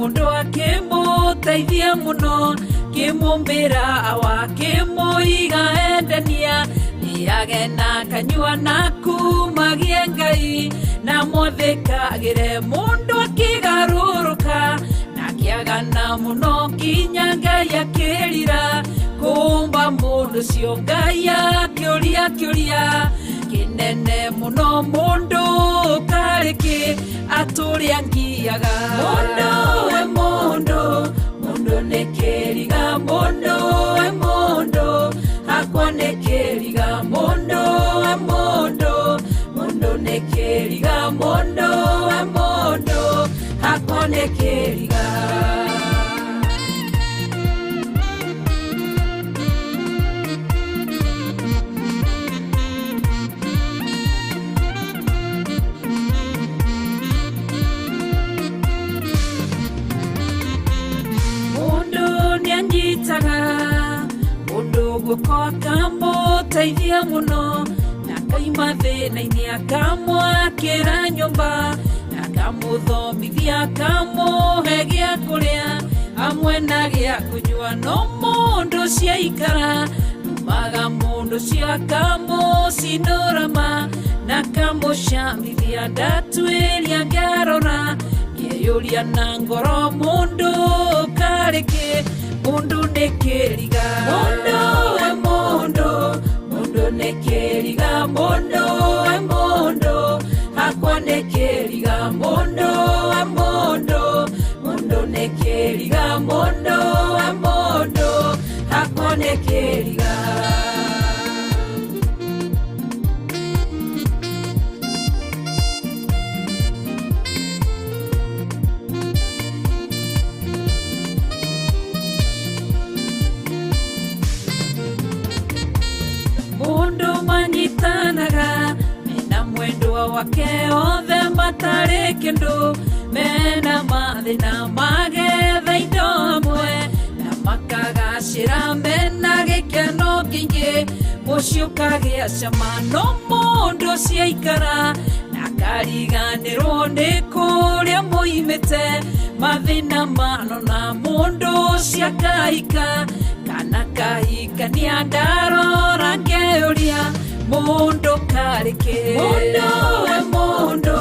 Mũndũ akĩmũteithia mũno kĩmũmbĩra awa kĩmũiga endania nĩage na kanyua na kumagie Ngai na mwathĩkagĩre mũndũ akĩgarũrũka na akĩagana mũno nginya Ngai akĩrira kũmba mũndũ ũcio Ngai akĩũria kĩũria kĩnene mũno mũndũ karĩ kĩ atũrĩa ngiaga mũndũ we mũndũ mũndũ nĩ kĩriga mũndũ we mũndũ hakwa nĩ kĩriga mũndũ we mũndũ mũndũ nĩ kĩriga mũndũ we mũndũ hakwa nĩ kĩriga. Nĩanyitaga mũndũ guoko akamũteithia mũno na akaima thĩna-inĩ akamwakĩra nyũmba na akamũthomithia akamũhe gĩa kũrĩa hamwe na gĩa kũnyua no mũndũ ũcio aikara numaga mũndũ ũcio akamũcinũrama na akamũcamithia ndatuĩria ngarora ngeyũria na ngoro mũndũ karĩ kĩ mũndũ nĩ kĩriga mũndũ we mũndũ mũndũ nĩ kĩriga mũndũ we mũndũ hakwa nĩ kĩriga mũndũ we mũndũ mũndũ nĩ kĩriga mũndũ we mũndũ hakwa nĩ kĩriga. Mũndũ manyitanaga mena mwendwa wake othe matarĩ kĩndũ mena mathĩna magetha indo hamwe na makagacĩra mena gĩkeno kĩingĩ mũciĩ ũkagĩa cama no mũndũ ũcio aikara na akariganĩrwo nĩ kũrĩa moimĩte mathĩna manona mũndũ ũcio akahika kana kahikania ndarora ngeyũria mũndũ karĩ kĩ mũndũ we mũndũ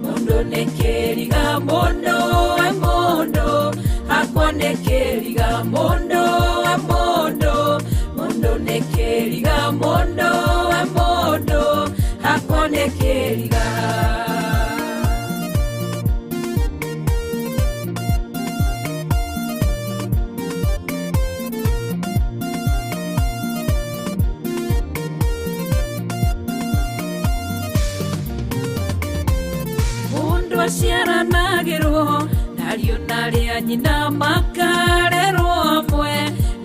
mũndũ nĩ kĩriga mũndũ we mũndũ hakwa nĩ kĩriga mũndũ we mũndũ mũndũ nĩ kĩriga mũndũ we mũndũ hakwa nĩ kĩriga. Mũndũ aciaranagĩrwo nariũ narĩa nyina makarerwo hamwe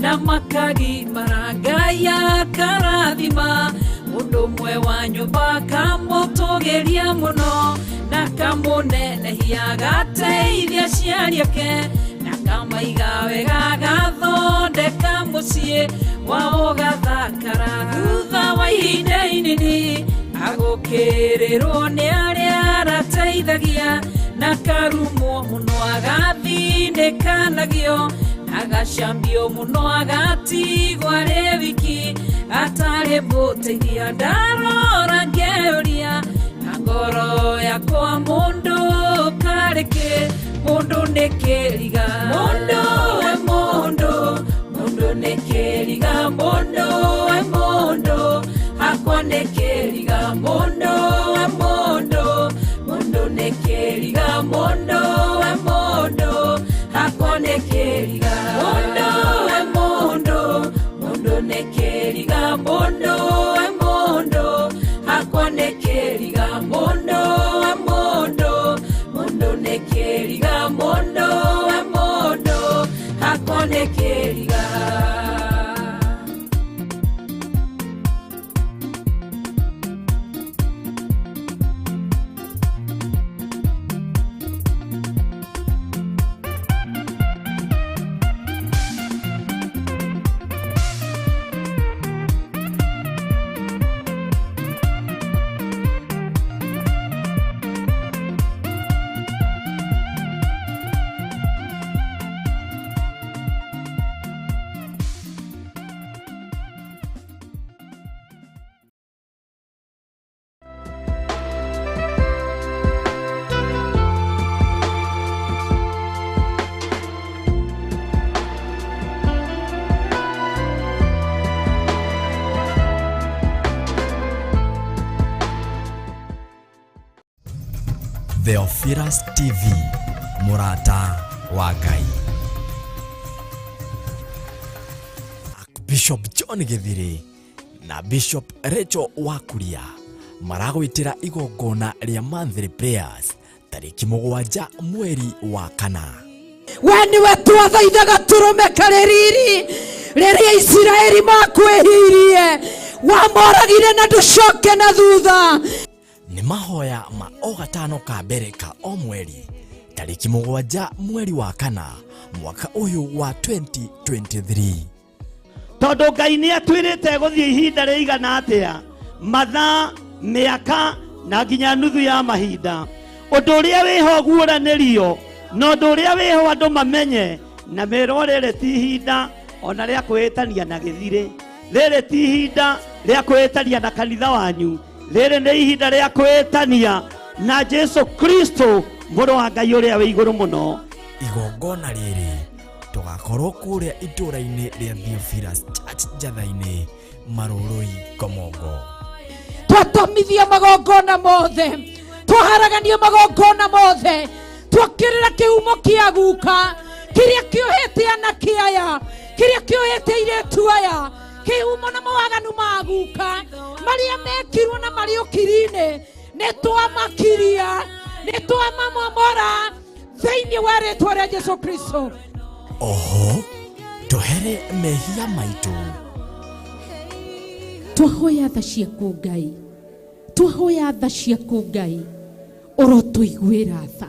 na makagimara Ngai akarathima mũndũ ũmwe wa nyũmba akamũtũgĩria mũno na akamũnenehia agateithia aciari ake na akamaiga wega agathondeka mũciĩ wao ũgathakara thutha wa ihinda inini agũkĩrĩrwo nĩ arĩa arateithagia na karumwo mũno agathinĩkanagio agacambio mũno agatigwo arĩ wiki atarĩ mũteithia ndarora ngeyũria na ngoro yakwa mũndũ karĩ kĩ mũndũ nĩ kĩriga mũndũ we mũndũ mũndũ nĩ kĩriga mũndũ we mũndũ hakwa nĩ kĩriga mũndũ we mũndũ mũndũ nĩ kĩriga mũndũ we mũndũ hakwa nĩ kĩriga mũndũ we mũndũ mũndũ nĩ kĩriga mũndũ we mũndũ hakwa nĩ kĩriga mũndũ we mũndũ mũndũ nĩ kĩriga mũndũ we mũndũ hakwa nĩ kĩriga. Theophilus TV, mũrata wa Ngai. Bishop John Gĩthirĩ na Bishop Rachel Wakuria maragwĩtĩra igongona rĩa monthly prayers tarĩki 7 mweri wa 4. We nĩwe twathaithaga tũrũme karĩ riri rĩrĩa Isiraeli makwĩhirie, wamoragire na ndũcoke na thutha. Nĩ mahoya ma o gatano ka mbere ka o mweri tarĩki 7 mweri wa 4 mwaka ũyũ wa 2023. Tondũ Ngai nĩ atwĩrĩte gũthiĩ ihinda rĩigana atĩa, mathaa, mĩaka na nginya nuthu ya mahinda. Ũndũ ũrĩa wĩho guũranĩrio na ũndũ ũrĩa wĩho andũ mamenye na merwo rĩrĩ ti ihinda ona rĩa kwĩĩtania na gĩthirĩ, rĩrĩ ti ihinda rĩa kwĩĩtania na kanitha wanyu, rĩrĩ nĩ ihinda rĩa kwĩĩtania na Jesu Kristo mũrũ wa Ngai ũrĩa wĩ igũrũ mũno. Igongona rĩrĩ tũgakorwo kũrĩa itũũra-inĩ rĩa Theophilus Church Njatha-inĩ, Marũrũi, Ngomongo. Twatomithia magongona mothe, twaharagania magongona mothe, twokĩrĩra kĩhumo kĩa guka kĩrĩa kĩohete anake aya, kĩrĩa kĩohete airĩtu aya, kĩhumo na mawaganu ma guka marĩa mekirwo na marĩ ũkiri-inĩ, nĩ twamakiria, nĩ twamamomora thĩinĩ wa rĩtwa rĩa Jesu Kristo. Oho tũhere mehia maitũ. Twahoya tha ciaku Ngai, twahoya tha ciaku Ngai, ũrotũiguĩra tha,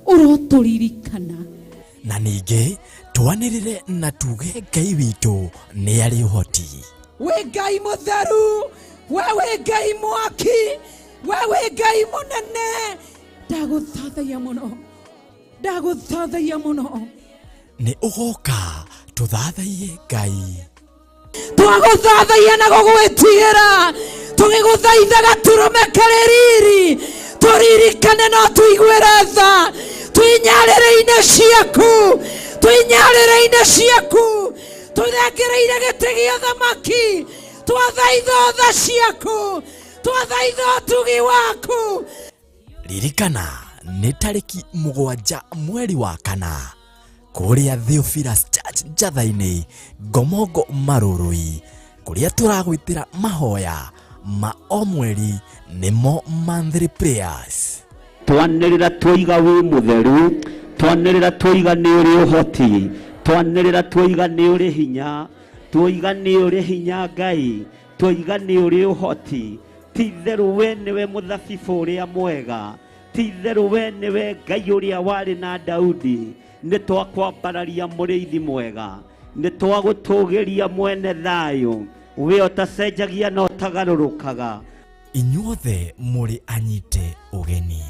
ũrotũririkana. Na ningĩ twanĩrĩre na tuge Ngai witũ nĩ arĩ ũhoti. Wĩ Ngai mũtheru, we wĩ Ngai mwaki, we wĩ Ngai mũnene. Ndagũthathaiya mũno, ndagũthathaiya mũno. Nĩ ũgoka tũthathaiye Ngai. Twagũthathaiya na gũgwĩtigĩra, tũgĩgũthaithaga tũrũme karĩ riri, tũririkane no tũiguĩre tha, twĩnyarĩrĩ-inĩ ciaku, twĩnyarĩrĩ-inĩ ciaku, tũthengereire gĩtĩ gĩa ũthamaki, twathaitha tha ciaku, twathaitha ũtugi waku. Ririkana nĩ tarĩki 7 mweri wa 4 kũrĩa Theophilus Church Njatha-inĩ, Ngomongo, Marũrũi, kũrĩa tũragwĩtĩra mahoya ma o mweri nĩmo monthly prayers. Twanĩrĩra twoiga wĩ mũtheru, twanĩrĩra twoiga nĩ ũrĩ ũhoti, twanĩrĩra twoiga nĩ ũrĩ hinya, twoiga nĩ ũrĩ hinya Ngai, twoiga nĩ ũrĩ ũhoti. Ti itherũ we nĩwe mũthabibũ ũrĩa mwega, ti itherũ we nĩwe Ngai ũrĩa warĩ na Daudi. Nĩ twakwambararia mũrĩithi mwega, nĩ twagũtũgĩria mwene thayũ, we ũtacenjagia na ũtagarũrũkaga. Inyuothe mũrĩ anyite ũgeni.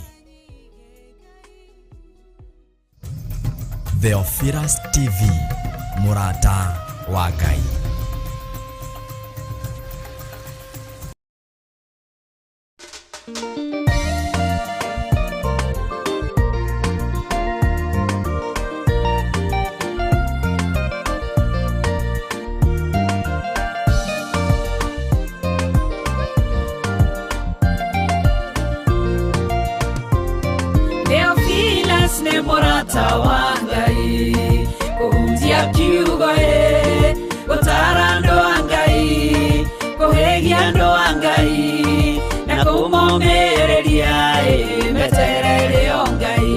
Theophilus TV, mũrata wa Ngai. Theophilus nĩ mũrata wa Ngai, kũhunjia kiugo ĩ, gũtara andũ a Ngai, kũhĩgia andũ a Ngai, na kũmomĩrĩria ĩ, meterere o Ngai.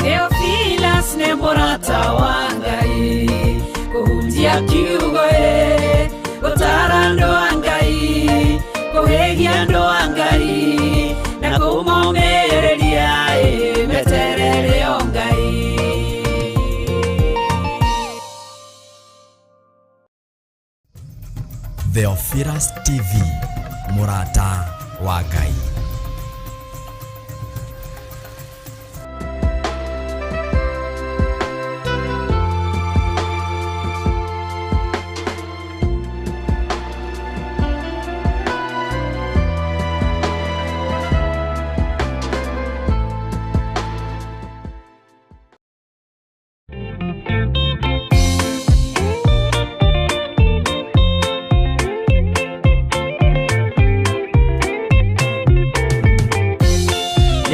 Theophilus nĩ mũrata wa Ngai, kũhunjia kiugo ĩ, gũtara andũ a Ngai, kũhĩgia andũ a Ngai, na kũmomĩrĩria ĩ, meterere o Ngai. Theophilus TV, mũrata wa Ngai.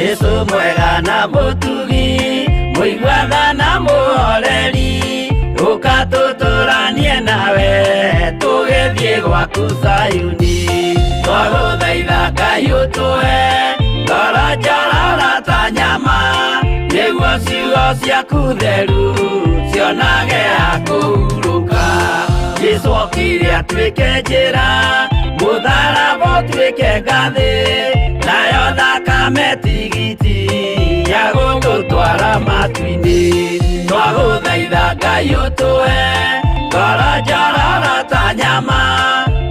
Jesu mwega na mũtugi mũiguatha na mũhoreri ũka tũtũranie nawe tũgĩthiĩ gwaku Zayuni twagũthaitha Ngai ũtũhe ngoro njororo ta nyama nĩguo ciugo ciaku theru cionage ha kũhurũka Jesu okire atuĩke njĩra mũtharaba ũtuĩke ngathĩ nayo thakame tigiti ya gũgũtwara matu-inĩ twagũthaitha Ngai ũtũhe ngoro njororo ta nyama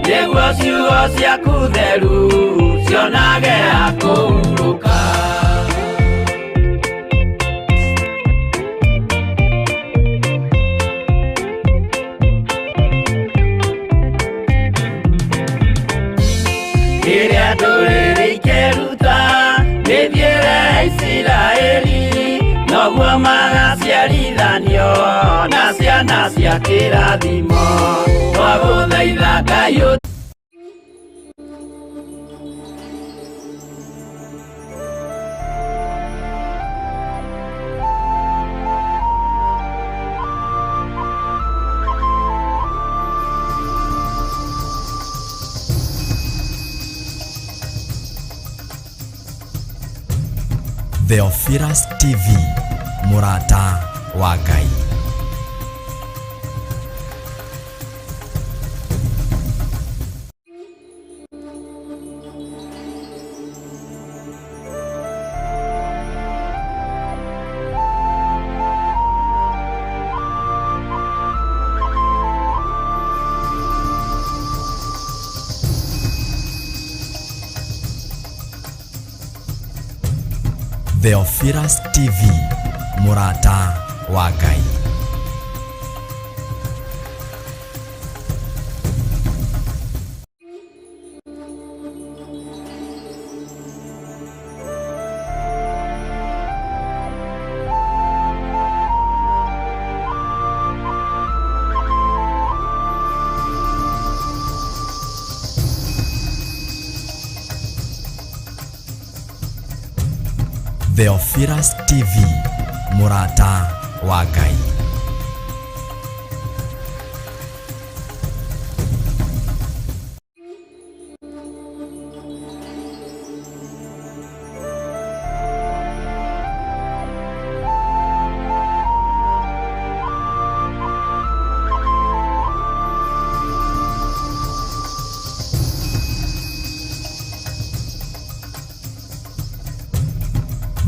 nĩguo ciugo ciaku theru cionage ha kũhurũka. Rĩrĩa ndũrĩrĩ ikeruta mĩthiĩre ya Isiraeli noguo magaciarithanio na ciana cia kĩrathimo twagũthaitha Ngai. Theophilus TV, mũrata wa Ngai. Theophilus TV, mũrata wa Ngai. Theophilus TV, mũrata wa Ngai.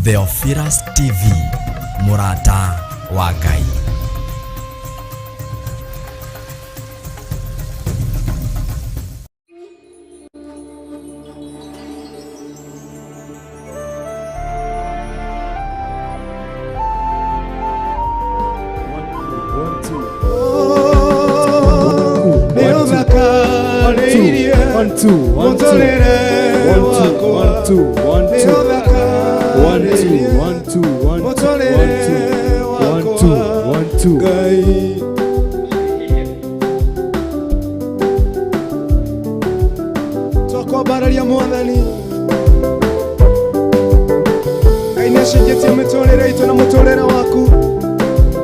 Theophilus TV, mũrata wa Ngai. One, two, one, two, one, two, one, two, one, two, one, two, one, two, one, two, one, two, one, two. Twakwambararia Mwathani Ngai nĩacenjetie mĩtũrĩre itũ na mũtũrĩre waku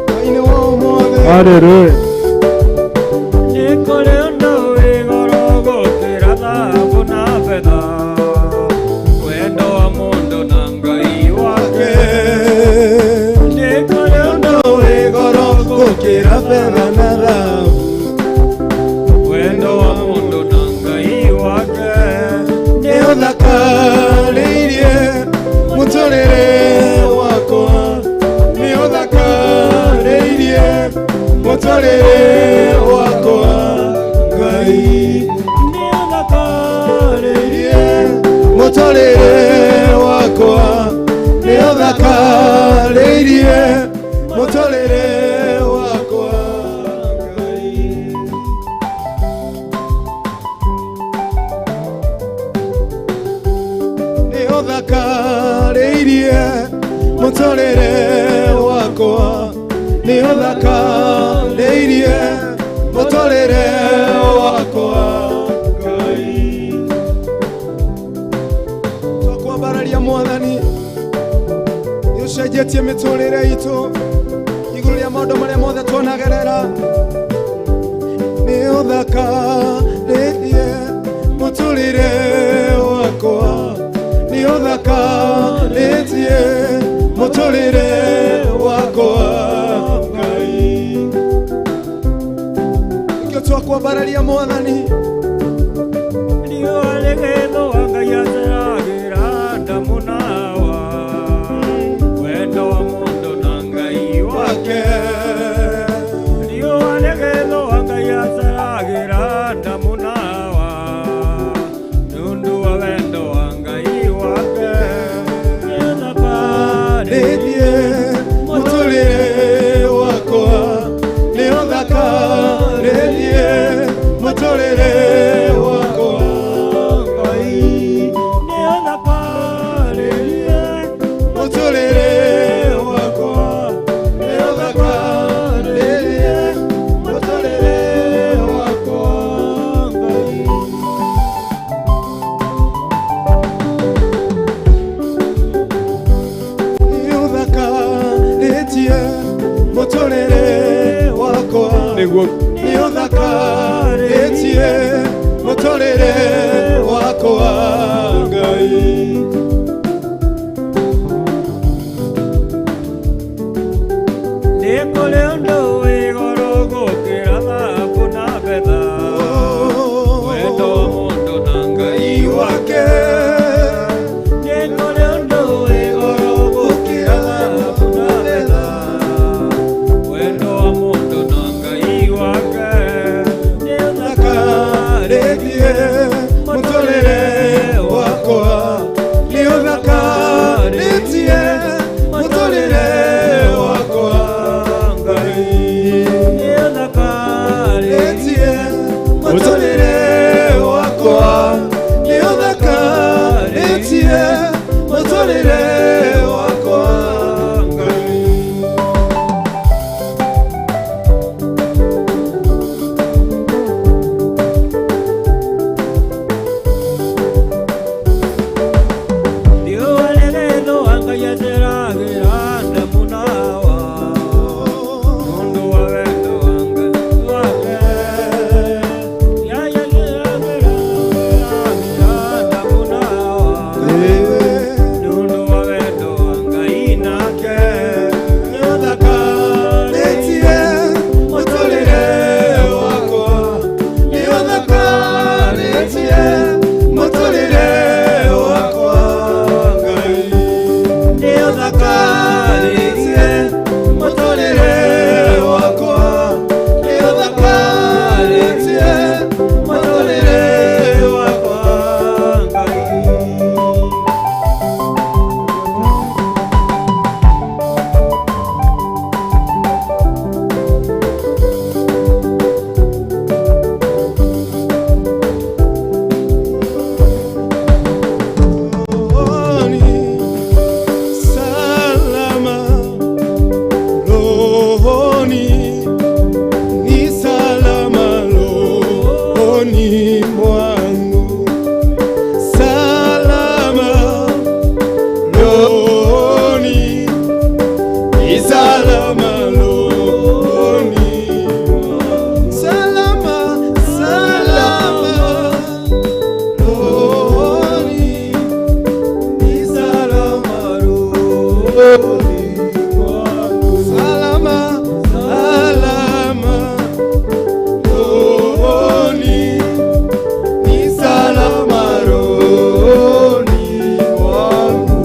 Ngai-inĩ wa ũmũthĩ. Hallelujah. Nĩ kũrĩ ũndũ wĩ goro gũkĩra thahabu na betha, wendo wa mũndũ na Ngai wake. Nĩ kũrĩ ũndũ wĩ goro gũkĩra betha na thahabu, wendo wa mũndũ na Ngai wake. Nĩ ũthakarĩirie mũtũrĩre wakwa, nĩ ũthakarĩirie mũtũrĩre wakwa Ngai, Nĩ ũthakarĩirie mũtũrĩre wakwa, nĩ ũthakarĩirie mũtũrĩre wakwa Ngai. Nĩ ũthakarĩirie mũtũrĩre wakwa, nĩ ũthakarĩirie mũtũrĩre wakwa Ngai. Twakwambararia Mwathani. Ũcenjetie mĩtũrĩre itũ igũrũ rĩa maũndũ marĩa mothe tuonagerera. Nĩ ũthakarĩtie mũtũrĩre wakwa, nĩ ũthakarĩtie mũtũrĩre wakwa Ngai. Nĩkĩo twakwambararia Mwathani. Riũa rĩgĩthũa Ngai aceragĩra Adamu na Hawa. Wendo wa mũndũ na Ngai wake. Riũa rĩgĩthũa Ngai aceragĩra Adamu na Hawa. Nĩ ũndũ wa wendo wa Ngai wake. Nĩ ũthakarĩtie mũtũrĩre wakwa, nĩ ũthakarĩtie mũtũrĩre wakwa Ngai. Nĩ ũthakarĩtie mũtũrĩre wakwa, nĩ ũthakarĩtie mũtũrĩre wakwa Ngai. Nĩ ũthakarĩtie mũtũrĩre wakwa, Nĩguo. nĩ ũthakarĩtie mũtũrĩre wakwa Ngai. Nĩ kũrĩ ũndũ wĩ goro gũkĩra thahabu na betha. Wendo wa mũndũ na Ngai wake. Nĩ kũrĩ ũndũ wĩ goro gũkĩra thahabu na betha. Wendo wa mũndũ na Ngai wake. Nĩ Ũthakarĩtie mũtũrĩre wakwa, nĩ ũthakarĩtie mũtũrĩre wakwa Ngai. Nĩ ũthakarĩtie Ũthakarĩtie mũtũrĩre wakwa, nĩ ũthakarĩtie mũtũrĩre wakwa Ngai. Riũa rĩgĩthũa Ngai aceragĩra Adamu na Hawa. Ũndũ wa wendo wa Ngai wake. Ngai aceragĩra Adamu na Hawa. Ũndũ wa wendo wa Ngai nake. Nĩ Ũthakarĩtie mũtũrĩre wakwa, nĩ ũthakarĩtie mũtũrĩre wakwa Ngai. Nĩ ũthakarĩtie mũtũrĩre wakwa, nĩ ũthakarĩtie mũtũrĩre wakwa Ngai. Rohoni salama, rohoni ni salama, rohoni mwangu salama, rohoni ni salama, rohoni salama, salama rohoni ni salama, rohoni mwangu salama, salama rohoni ni salama, rohoni mwangu.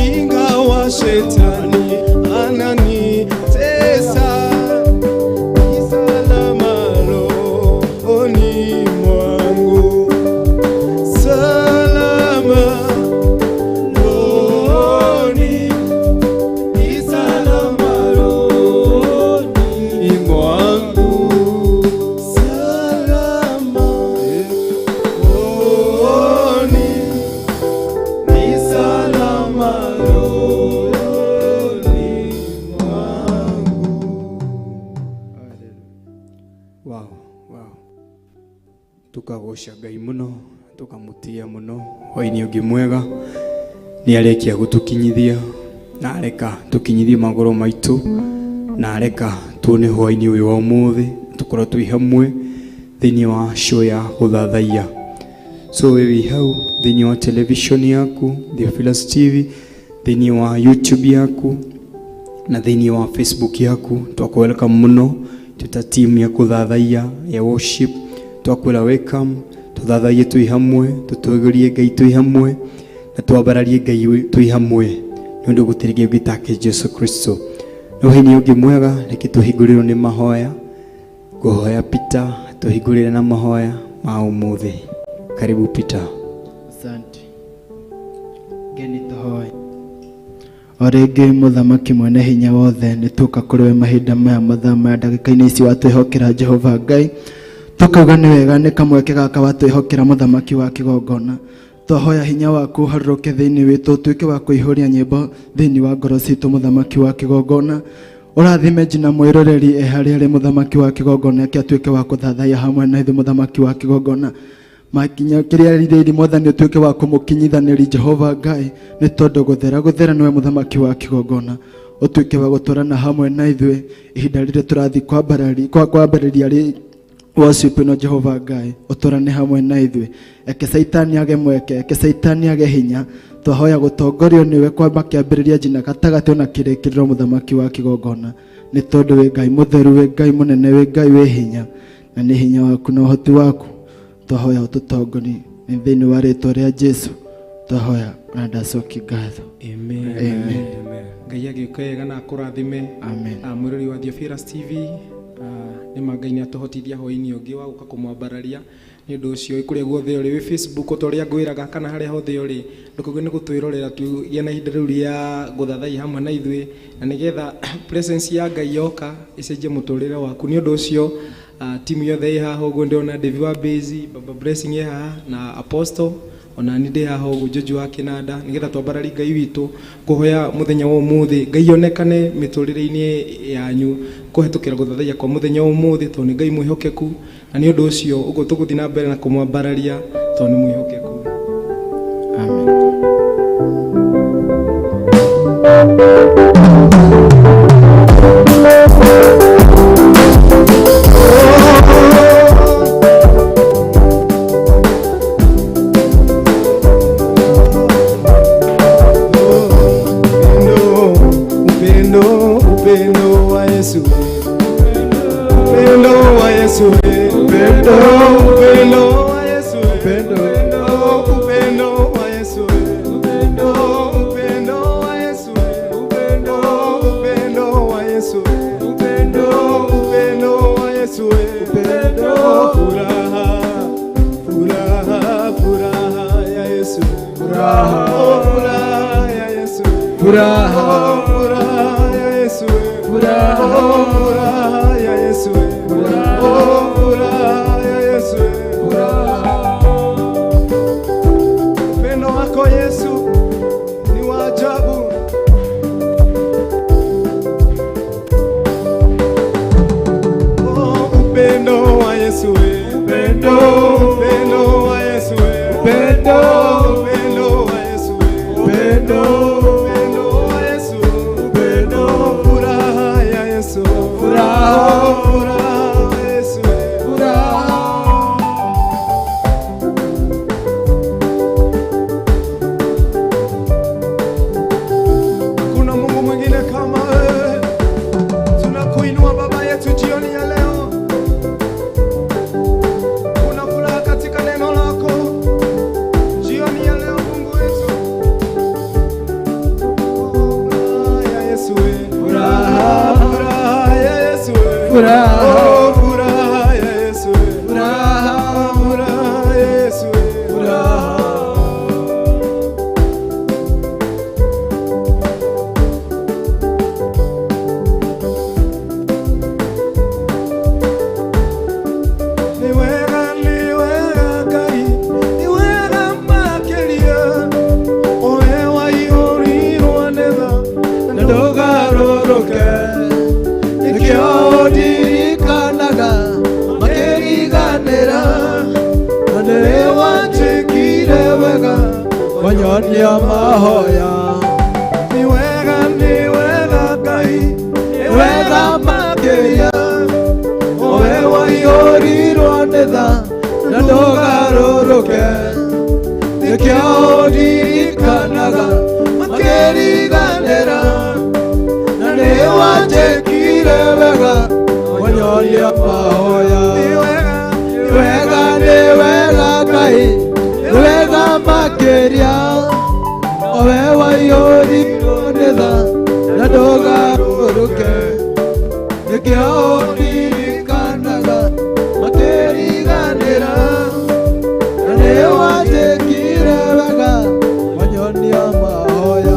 Ingawa shetani ananitesa, ni salama rohoni mwangu. Salama rohoni, ni salama rohoni mwangu. Salama rohoni, ni salama rohoni mwangu. Wow, wow. Tukagoca Ngai muno, tukamutia muno. Hwaini ũngĩ mwega nĩ arĩkia gũtũkinyithia. Na areka tũkinyithie magũrũ maitũ, na areka tuone hwaĩ-inĩ ũyũ wa ũmũthĩ tũkorwo twĩ hamwe thĩinĩ wa show ya gũthathaiya. So wĩ hau thĩinĩ wa television yaku Theophilus TV, thĩinĩ wa YouTube yaku na thĩinĩ wa Facebook yaku, twakũ welcome mũno twĩta team ya kũthathaiya ya worship. Twakwĩra welcome, tũthathaiye twĩ hamwe, tũtũgĩrie Ngai twĩ hamwe na twambararie Ngai twĩ hamwe, nĩ ũndũ gũtirĩ Ngai ũngĩ take Jesu Kristo. No hĩndĩ ũngĩ mwega, reke tũhingũrĩrwo nĩ mahoya. Ngũhoya Peter tũhingũrĩre na mahoya ma ũmũthĩ. Karibu Peter. Asante. Ngeni tũhoe. O rĩngĩ mũthamaki mwene hinya wothe, nĩ tũka kũrĩ we mahinda maya, mathaa maya, ndagĩka-inĩ ici watwĩhokera Jehova Ngai, tũkauga nĩ wega nĩ kamweke gaka watwĩhokera mũthamaki wa kĩgongona. Twahoya hinya waku ũharũrũke thĩinĩ witũ, ũtuĩke wa kũihũria nyĩmbo thĩinĩ wa ngoro citũ mũthamaki wa kĩgongona. Ũrathime njina mwĩroreri e harĩa arĩ mũthamaki wa kĩgongona, eke atuĩke wa kũthathaiya hamwe na ithuĩ mũthamaki wa kĩgongona. Makinya kĩrĩa rirĩiri mwathani ũtuĩke wa kũmũkinyithanĩria Jehova Ngai, nĩ tondũ gũthera gũthera nĩwe mũthamaki wa kĩgongona. Ũtuĩke wa gũtwarana hamwe na ithuĩ ihinda rĩrĩa tũrathiĩ kwambĩrĩria rĩ worship ĩno Jehova Ngai, ũtwarane hamwe na ithuĩ. Eke Caitani age mweke, eke Caitani age hinya. Twahoya gũtongorio nĩwe kwamba kĩambĩrĩria nginya gatagatĩ ona kĩrĩkĩrĩro mũthamaki wa kĩgongona, nĩ tondũ wĩ Ngai mũtheru, wĩ Ngai mũnene, wĩ Ngai wĩ hinya, na nĩ hinya waku na ũhoti waku twahoya ũtũtongorie. Nĩ thĩinĩ wa rĩtwa rĩa Jesu twahoya na ndacokia ngatho. Amen. Amen. Ngai agĩũke wega na akũrathime. Amen. Mwĩrori wa Theophilus TV, nĩ ma Ngai nĩ atũhotithia hwaĩ-inĩ ũngĩ wa gũka kũmwambararia. Nĩ ũndũ ũcio kũrĩa guothe ũrĩ, wĩ Facebook o ta ũrĩa ngwĩraga, kana harĩa hothe ũrĩ, ndũkauge nĩ gũtwĩrorera, tũgĩe na ihinda rĩu rĩa gũthathaiya hamwe na ithuĩ, na nĩgetha presence ya Ngai yoka ĩcenjie mũtũrĩre waku. Nĩ ũndũ ũcio timu yothe ĩ haha ũguo, ndĩrona David wa Bezi, Baba Blessing ĩ haha na Apostle, ona ni ndĩ haha ũguo Jojo wa Kĩnanda, nĩgetha twambararie Ngai witũ. Kũhoya mũthenya wa ũmũthĩ Ngai onekane mĩtũrĩre-inĩ yanyu kũhetũkĩra gũthathaiya kwa mũthenya wa ũmũthĩ, tondũ nĩ Ngai mwĩhokeku, na nĩ ũndũ ũcio ũguo tũgũthiĩ na mbere na kũmwambararia tondũ nĩ mwĩhokeku. Amen. Upendo, upendo wa Yesu, upendo wa Yesu, upendo, upendo wa Yesu, upendo, upendo wa Yesu, upendo, upendo wa Yesu, upendo, upendo wa Yesu, upendo, upendo wa Yesu, upendo, furaha, furaha, furaha ya Yesu, furaha, oh, furaha ya Yesu, furaha, oh, furaha ya Yesu, furaha, oh, furaha ya Yesu, furaha, oh, furaha ya Yesu, furaha. Upendo wako Yesu ni wa ajabu. Oh, upendo wa Yesu, upendo, upendo wa Yesu, upendo, upendo wa Yesu, upendo, upendo wa Yesu, upendo, furaha ya Yesu, furaha, furaha ya Yesu, furaha. Hakuna Mungu mwingine kama wewe. Tunakuinua Baba yetu jioni ya leo. Kuna furaha katika neno lako jioni ya leo, Mungu wetu. Oh, furaha ya Yesu, furaha, furaha ya Yesu, Furaha. Oh, furaha ya Yesu, furaha, furaha ya Yesu, furaha. Ni wega, ni wega Ngai, ni wega makĩria, ũwe waiyũrirwo nĩ tha na ndũgarũrũke. Nĩkĩo ndirikanaga makĩriganĩra, na nĩrĩ wanjĩkire wega Wanyonia mahoya. Ni wega, waiyũrirwo nĩ tha na ndũgarũrũke nĩkĩo ũndirikanaga makĩriganĩra na nĩ wanjĩkire wega wanyonia mahoya nĩ wega nĩ wega Ngai nĩ wega makĩria owe waiyũrirwo nĩ tha na ndũgarũrũke nĩkĩo ũndirikanaga makĩriganĩra na nĩ wanjĩkire wega wanyonia mahoya.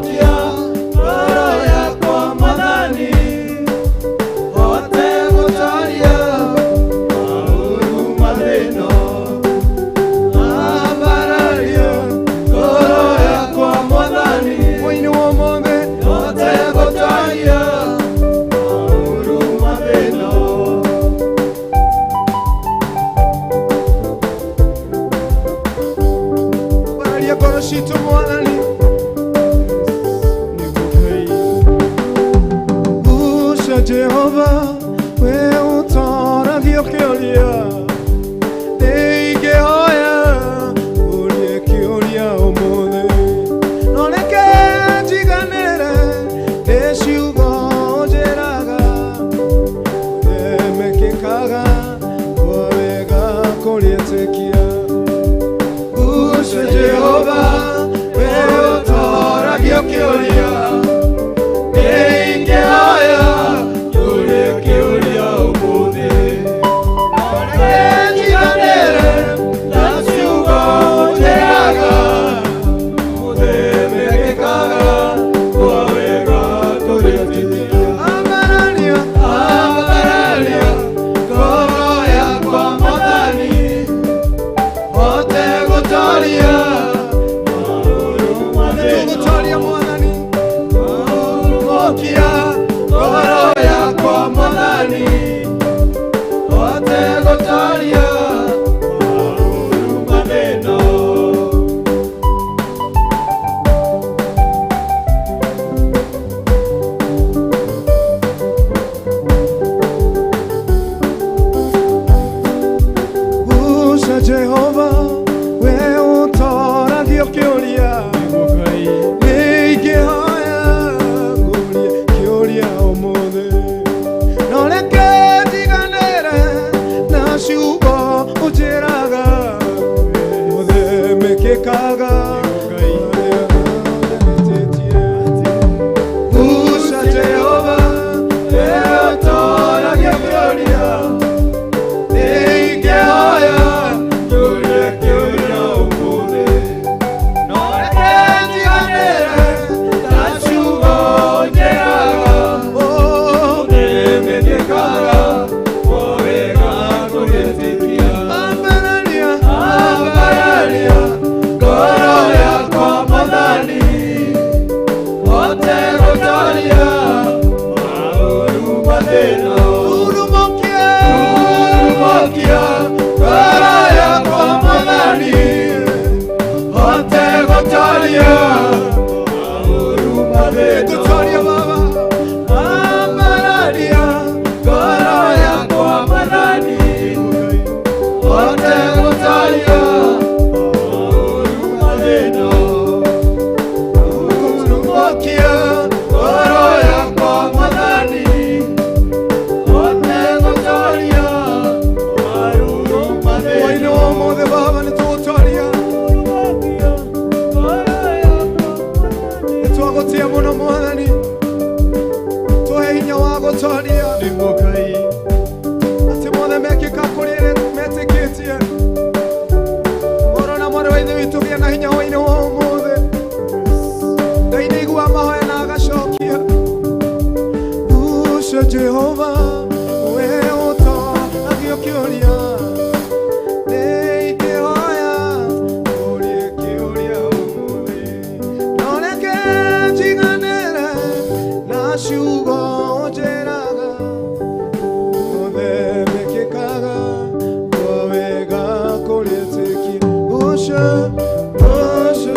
Rũrũmokia ngoro yakwa Mwathani, hote gũtooria maũru mathĩno. Ambararia ngoro yakwa Mwathani, Hwaĩ-inĩ wa ũmũthĩ hote gũtooria maũru mathĩno. Ambararia ngoro citũ Mwathani. Guca Jehova, we ũtooragio kĩũria, nĩingĩhoya ũrie kĩũria ũmũthĩ, no reke njiganĩre nĩ ciugo njĩraga, themekĩkaga kwa wega kũrĩtĩkia. Guca Jehova, we ũtooragio kĩũria, nĩingĩhoya ũrie kĩũria ũmũthĩ, no reke njiganĩre na ciugo njĩraga, ũthemekĩkaga kwa wega tũrĩtĩkia. Ambararia, Ambararia ngoro yakwa Mwathani, hote gũtooria maũru mathĩna. tũgũtooria Mwathani. Rũrũmokia ngoro yakwa Mwathani, hote gũtooria maũru mathĩna. Guca Jehova, we ũtooragio kĩũria, nĩingĩhoya ngũrie kĩũria ũmũthĩ, no reke njiganĩre na ciugo ũnjĩraga, ũthemekĩkaga Guca Jehova, we ũtooragio kĩũria, nĩingĩhoya ngũrie kĩũria ũmũthĩ, no reke njiganĩre na ciugo njĩraga, ũthemekĩkaga kwa wega kũrĩtĩkia. Ambararia, Ambararia ngoro yakwa Mwathani, hote gũtooria maũru mathĩna. Rurumũkia, Rũrũmokia ngoro yakwa Mwathani, hote gũtooria maũru mathĩna. gũtooria Baba. Ambararia ngoro yakwa Mwathani, hote gũtooria maũru mathĩna. Rũrũmokia ngoro yakwa Mwathani, hote gũtooria maũru mathĩna. Hwaĩ-inĩ wa ũmũthĩ Baba nĩtũgũtooria, nĩtwagũtĩa mũno Mwathani, tũhe hinya wa gũtooria atĩ mothe mekĩka kũrĩ arĩa metĩkĩtie. Mũrũ na mwarĩ wa Ithe witũ gĩa na hinya hwaĩ-inĩ wa ũmũthĩ. Ngai nĩaiguaga mahoya na agacokia. Guca Jehova, we ũtooragio kĩũria, nĩingĩhoya ũrie kĩũria ũmũthĩ, no reke njiganĩre na ciugo njĩraga, ũthemekĩkaga kwa wega kũrĩtĩkia. Guca, guca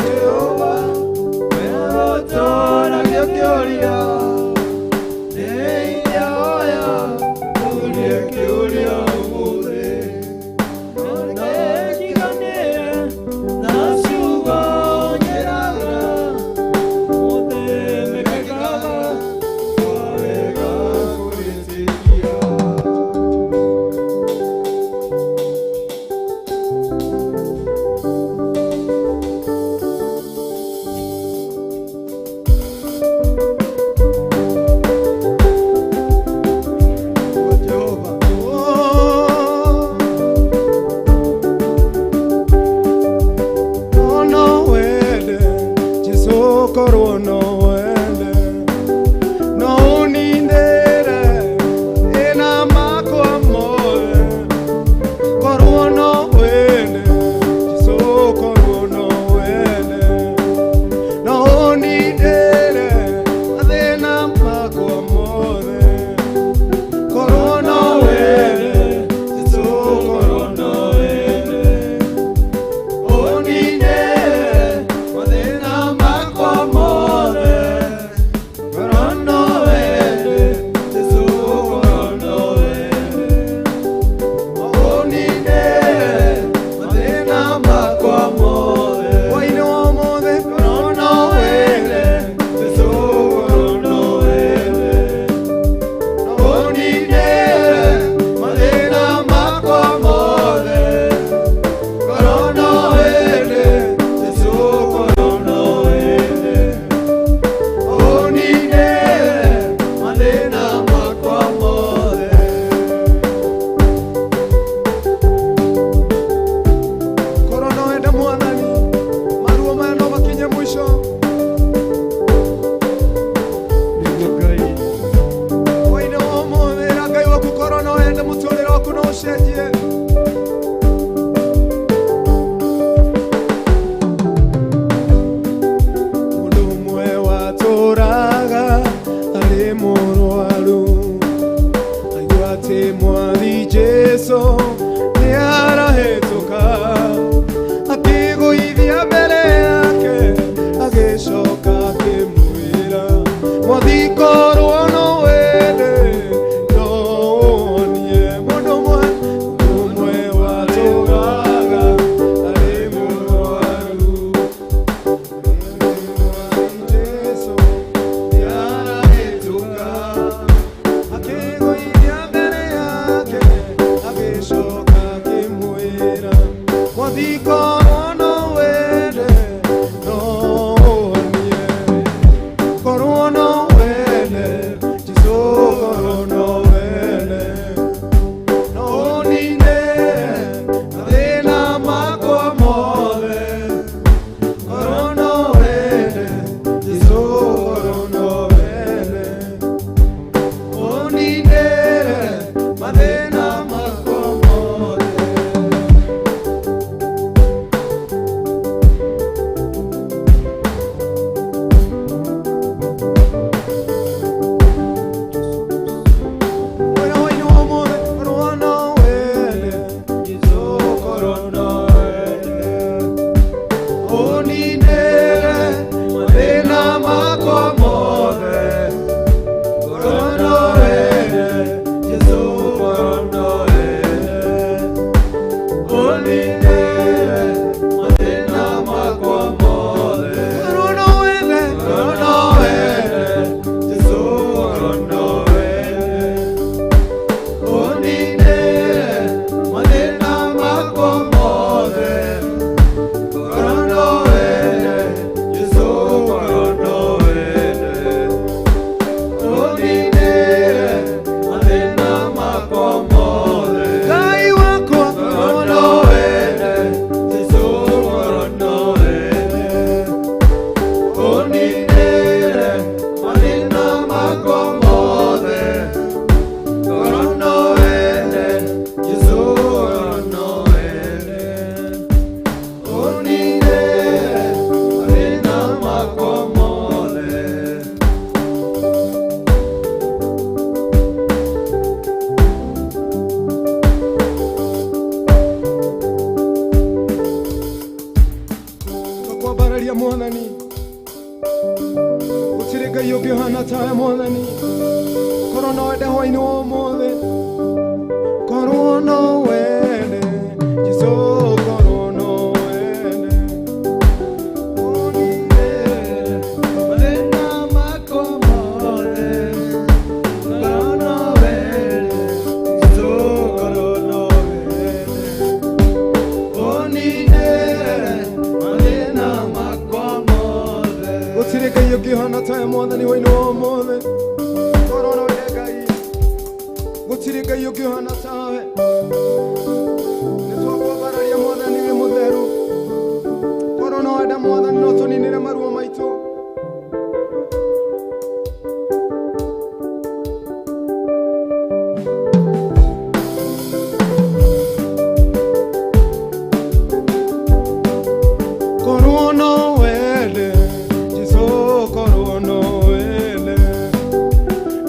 Gũtirĩ Ngai ũngĩ ũhana tawe Mwathani. Korwo no wende hwaĩ-inĩ wa ũmũthĩ, korwo no wende Jesũ, korwo no wende Mathĩna makwa mothe, korwo no wende, Jesũ, korwo no wende. Ũninĩre mathĩna makwa mothe. Gũtirĩ Ngai ũngĩ ũhana tawe Mwathani hwaĩ-inĩ wa ũmũthĩ. Korwo no wende Ngai, gũtirĩ Ngai ũngĩ ũhana tawe. Nĩ twakwambararia Mwathani wĩ mũtheru. Korwo no wende Mwathani, no tũninĩre maruo maitũ. Korwo no wende Jesũ, korwo no wende,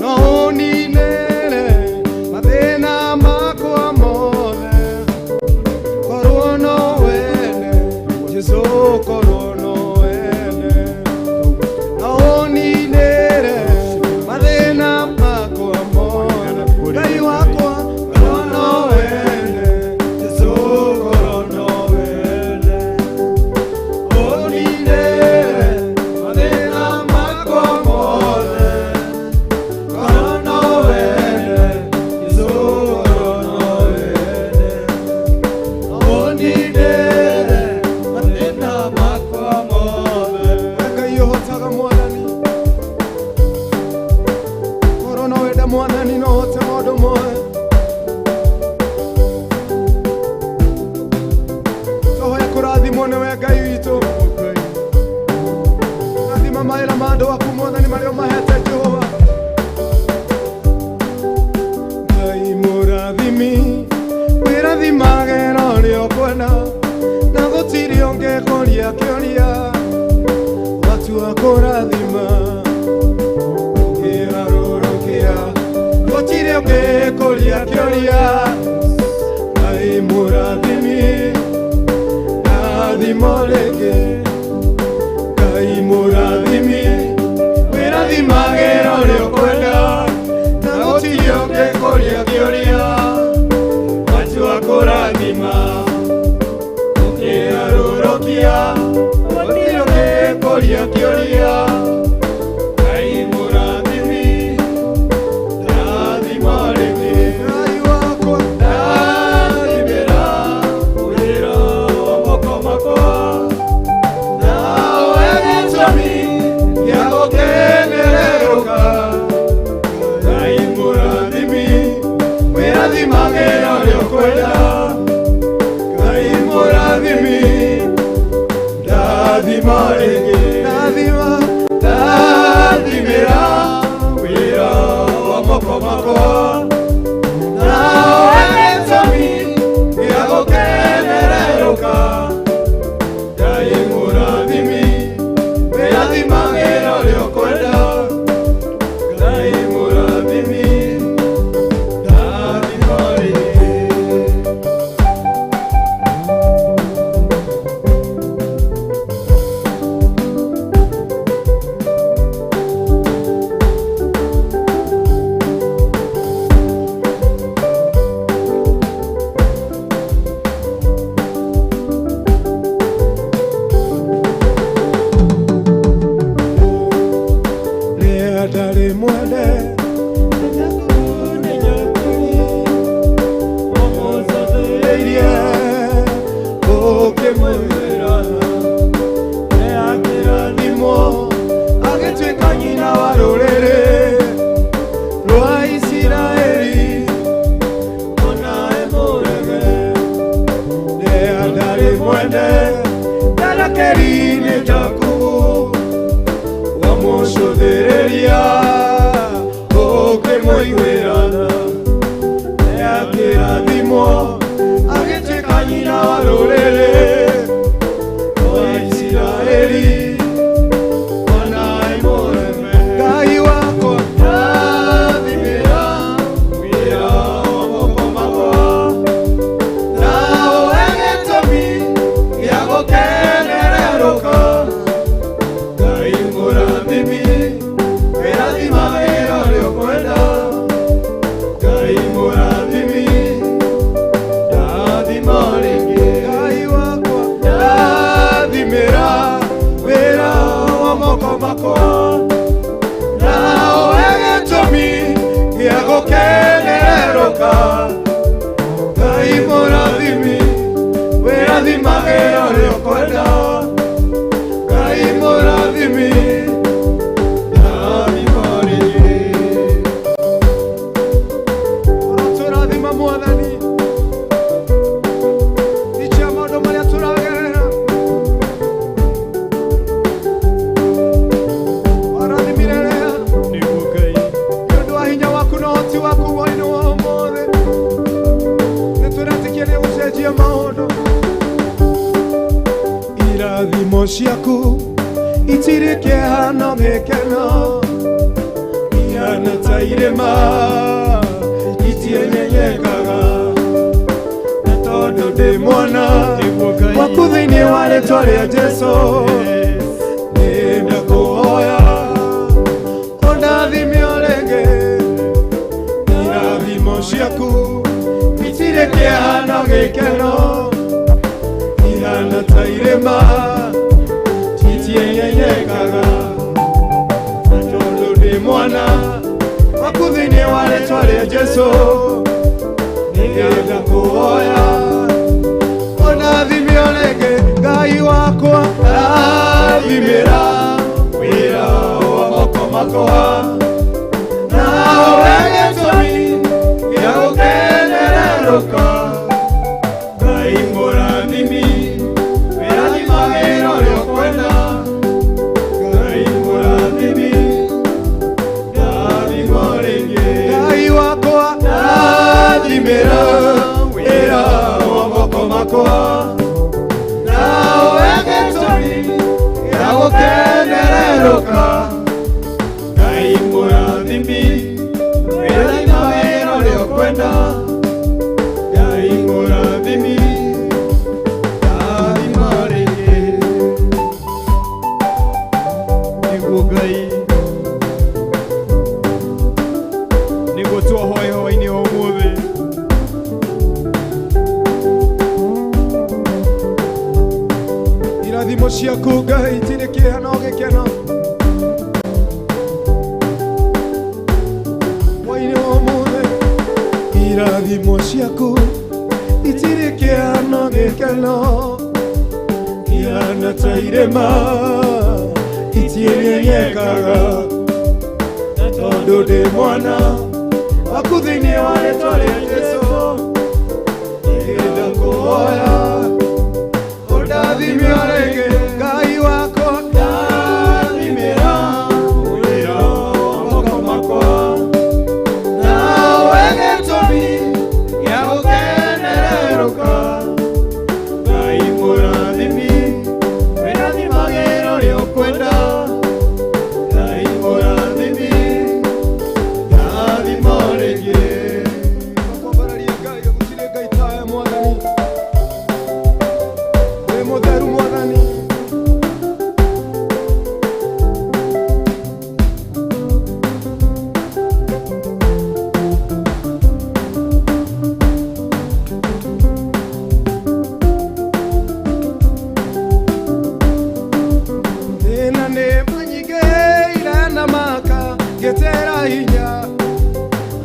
no ũninĩre mathĩna makwa mothe. Korwo no wende Jesũ, korwo no wende, no ũninĩre mathĩna makwa mothe. Ngai wakwa, korwo no wende Jesũ, korwo no wende, Ũninĩre mathĩna makwa mothe. Korwo no wende, Jesũ, korwo no wende. Ũninĩre mathĩna makwa mothe. Ngai ũhotaga Mwathani, korwo no wende Mwathani, no ũhote maũndũ mothe. Tũhoya kũrathimwo nĩwe Ngai witũ. Rathima mawĩra ma andũ aku Mwathani marĩa ũmahete Jehova. Ngai mũrathimi, wĩrathimage na ũrĩa ũkwenda, na gũtirĩ ũngĩkũria kĩũria watua kũrathima ũkĩgarũrũkia, gũtirĩ ũngĩkũria kĩũria. Ngai mũrathimi, rathimo rĩngĩ. Ngai mũrathimi, wĩrathimage na ũrĩa ũkwenda, na gũtirĩ ũngĩkũria kĩũria Watua kũrathima ũkĩgarũrũkia, gũtirĩ ũngĩkũria kĩũria. Ngai mũrathimi, rathimo rĩngĩ. Ngai wakwa, Ndathimĩra wĩra wa moko makwa, nawe gĩtũmi gĩa gũkenererũka. Ngai mũrathimi, wĩrathimage na ũrĩa ũkwenda. Ngai mũrathimi, ndathima rĩngĩ. Ndathima, Ndathimĩra wĩra wa moko makwa, nawe gĩtũmi gĩa gũkenererũka. Ngai mũrathimi, wĩrathimage na ũrĩa ũkwenda. Ngai mũrathimi, ndathima rĩngĩ. Rĩrĩa ndarĩ mwende, ũmũcũthĩrĩirie ũkĩmwĩra, akĩrathimwo agĩtuĩka nyina wa rũrĩrĩ rwa Isiraeli, ona emũrege. Rĩrĩa ndarĩ mwende, ndarakeri-inĩ Jakubu, wamũcũthĩrĩria ũkĩmũiguĩra tha, akĩrathimwo agĩtuĩka nyina wa rũrĩrĩ rwa Isiraeli, ona ĩmũreme. Ngai wakwa, Ndathimĩra wĩra wa moko makwa, nawe gĩtũmi gĩa gũkenererũka. Ngai mũrathimi, gũkenererũka. Ngai mũrathimi, wĩrathimage ũrĩa ũkwenda. Ngai mũrathimi, ndathima rĩngĩ. Ũrotũrathima Mwathani, licha ya maũndũ marĩa tũragerera. Warathimire Lea Nĩguo Ngai. nĩ ũndũ wa hinya waku na ũhoti waku hwaĩ-inĩ wa ũmũthĩ. Nĩ tũretĩkia nĩ ũgũcenjia maũndũ. Irathimo ciaku itirĩ kĩeha no gĩkeno, ihana ta irĩma itienyenyekaga. Na tondũ ndĩ mwana waku thĩinĩ wa rĩtwa rĩa Jesũ, nĩndakũhoya ũndathime o rĩngĩ. Irathimo ciaku itirĩ kĩeha no gĩkeno, ihana ta irĩma itienyenyekaga. Na tondũ ndĩ mwana waku thĩinĩ wa rĩtwa rĩa Jesũ, nĩndakũhoya ũndathime o rĩngĩ. Ngai wakwa, rathimĩra wĩra wa moko makwa, nawe gĩtũmi gĩa gũkenererũka. Ngai mũrathimi, wĩrathimagĩra ũrĩa ũkwenda. Ngai mũrathimi, ndathima rĩngĩ. Ngai wakwa, Rathimĩra wĩra wa moko makwa, nawe gĩtũmi gĩa gũkenererũka. Ngai mũrathimi, wĩrathimagĩra ũrĩa ũkwenda. Ngai mũrathimi, ndathima rĩngĩ. Nĩguo Ngai, nĩguo twahoe hwaĩ-inĩ wa ũmũthĩ. Irathimo ciaku Ngai itirĩ kĩeha no gĩkeno. Hwaĩ-inĩ wa ũmũthĩ, irathimo ciaku itirĩ kĩeha no gĩkeno, ihana ta irĩma itienyenyekaga. Na tondũ ndĩ mwana waku thĩinĩ wa rĩtwa rĩa Jesũ, nĩndakũhoya ũndathime o rĩngĩ. Ngai wakwa, Ndathimĩra wĩra wa moko makwa, nawe gĩtũmi gĩa gũkenererũka. Ngai mũrathimi, wĩrathimagĩra ũrĩa ũkwenda. Ngai mũrathimi, ndathima o rĩngĩ. Kwambararia Ngai, gũtirĩ Ngai tawe Mwathani. Wĩ mũtheru Mwathani. Thĩna nĩ manyingĩhĩire na maka ngĩtĩra hinya.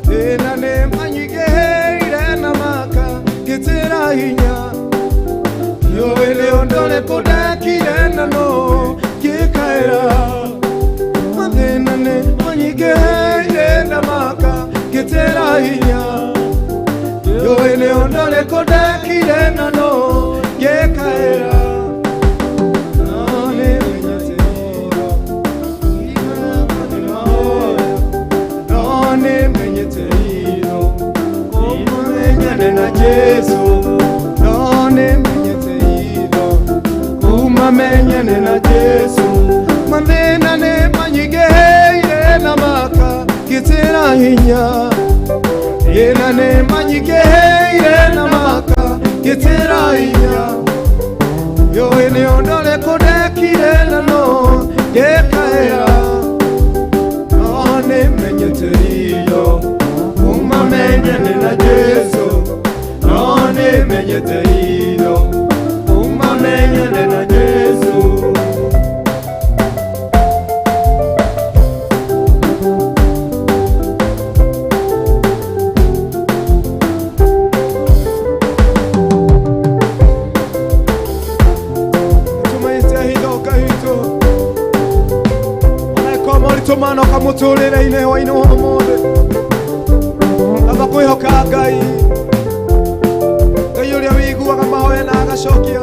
Thĩna nĩ manyingĩhĩire na maka ngĩtĩra hinya. Ndiũĩ nĩ ũndũ ũrĩkũ ndekire na no ngĩkaĩra. Mathĩna nĩ manyingĩhĩire na maka ngĩtĩra hinya. Ndiũĩ nĩ ũndũ ũrĩkũ ndekire na no ngĩkaĩra. No nĩmenyete no nĩmenyete iro ũmũmenyane na Jesũ. No nĩmenyete iro umamenyane na Jesũ. Mathĩna nĩ manyingĩhĩire na maka ngĩtĩra hinya. Thĩna nĩ manyingĩhĩire na maka ngĩtĩra hinya. Ndiũĩ nĩ ũndũ ũrĩkũ ndekire na no ngĩkaĩra. No nĩmenyete iro umamenyane na Jesũ. No nĩmenyete iro umamenyane na Jesũ. Nĩwahonoka mũtũrĩre-inĩ hwaĩ-inĩ wa ũmũthĩ. Amba kwĩhoka Ngai, Ngai ũrĩa wĩiguaga mahoya na agacokia.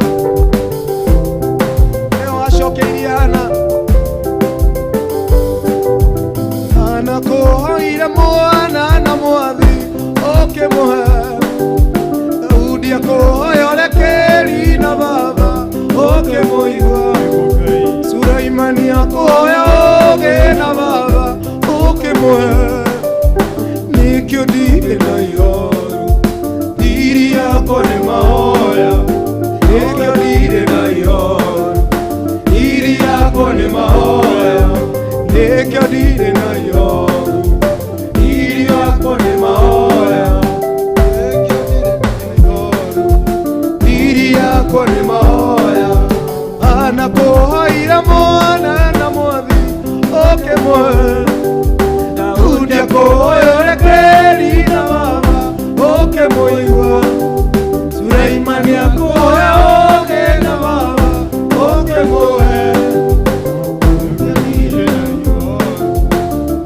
Nĩwe wacokeirie Hana. Hana kũhoire mwana na mwathi ũkĩmũhe. Daudi akũhoya ũrekeri na baba ũkĩmũigua. Sulaimani akũhoya ũũgĩ na baba ũkĩmũhe. Nĩkĩo ndirĩ na ihoru, thiri yakwa nĩ mahoya. Nĩkĩo ndirĩ na ihoru, thiri yakwa nĩ mahoya. Nĩkĩo ndirĩ na ihoru, thiri yakwa nĩ mahoya. Nĩkĩo ndirĩ na ihoru, thiri yakwa nĩ mahoya. Anakũhoire mwana na mwathi ũkĩmũhe. Daudi akũhoya ũrekeri na baba ũkĩmũigua. Suleimani akũhoya ũũgĩ na baba ũkĩmũhe.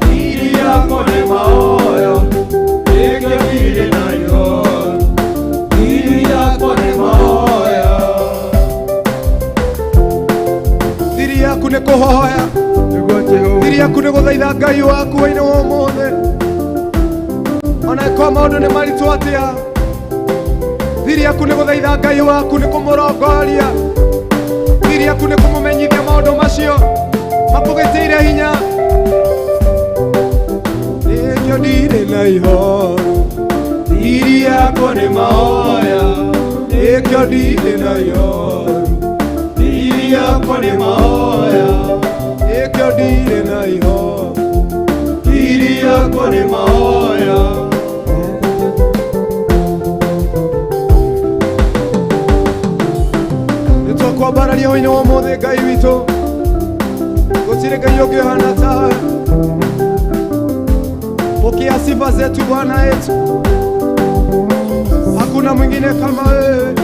Thiri yakwa nĩ mahoya, nĩkĩo ndirĩ na ihoru. Thiri yakwa nĩ mahoya. Thiri yaku nĩ kũhoya, thiri yaku nĩ gũthaitha Ngai waku hwaĩ-inĩ wa ũmũthĩ. Ona ĩkorwo maũndũ nĩ maritũ atĩa, thiri yaku nĩ gũthaitha Ngai waku, nĩ kũmũrongoria. Thiri yaku nĩ kũmũmenyithia maũndũ macio makũgĩtĩire hinya. Nĩkĩo ndirĩ na ihoru, thiri yakwa nĩ mahoya. Nĩkĩo ndirĩ na ihoru, thiri yakwa nĩ mahoya. Nĩkĩo ndirĩ na ihoru, thiri yakwa nĩ mahoya. Nĩtwakwambararia hwaĩ-inĩ wa ũmũthĩ Ngai witũ, gũtirĩ Ngai ũngĩ ũhana tawe. Pokea sifa zetu Bwana yetu, hakuna mwingine kama wewe.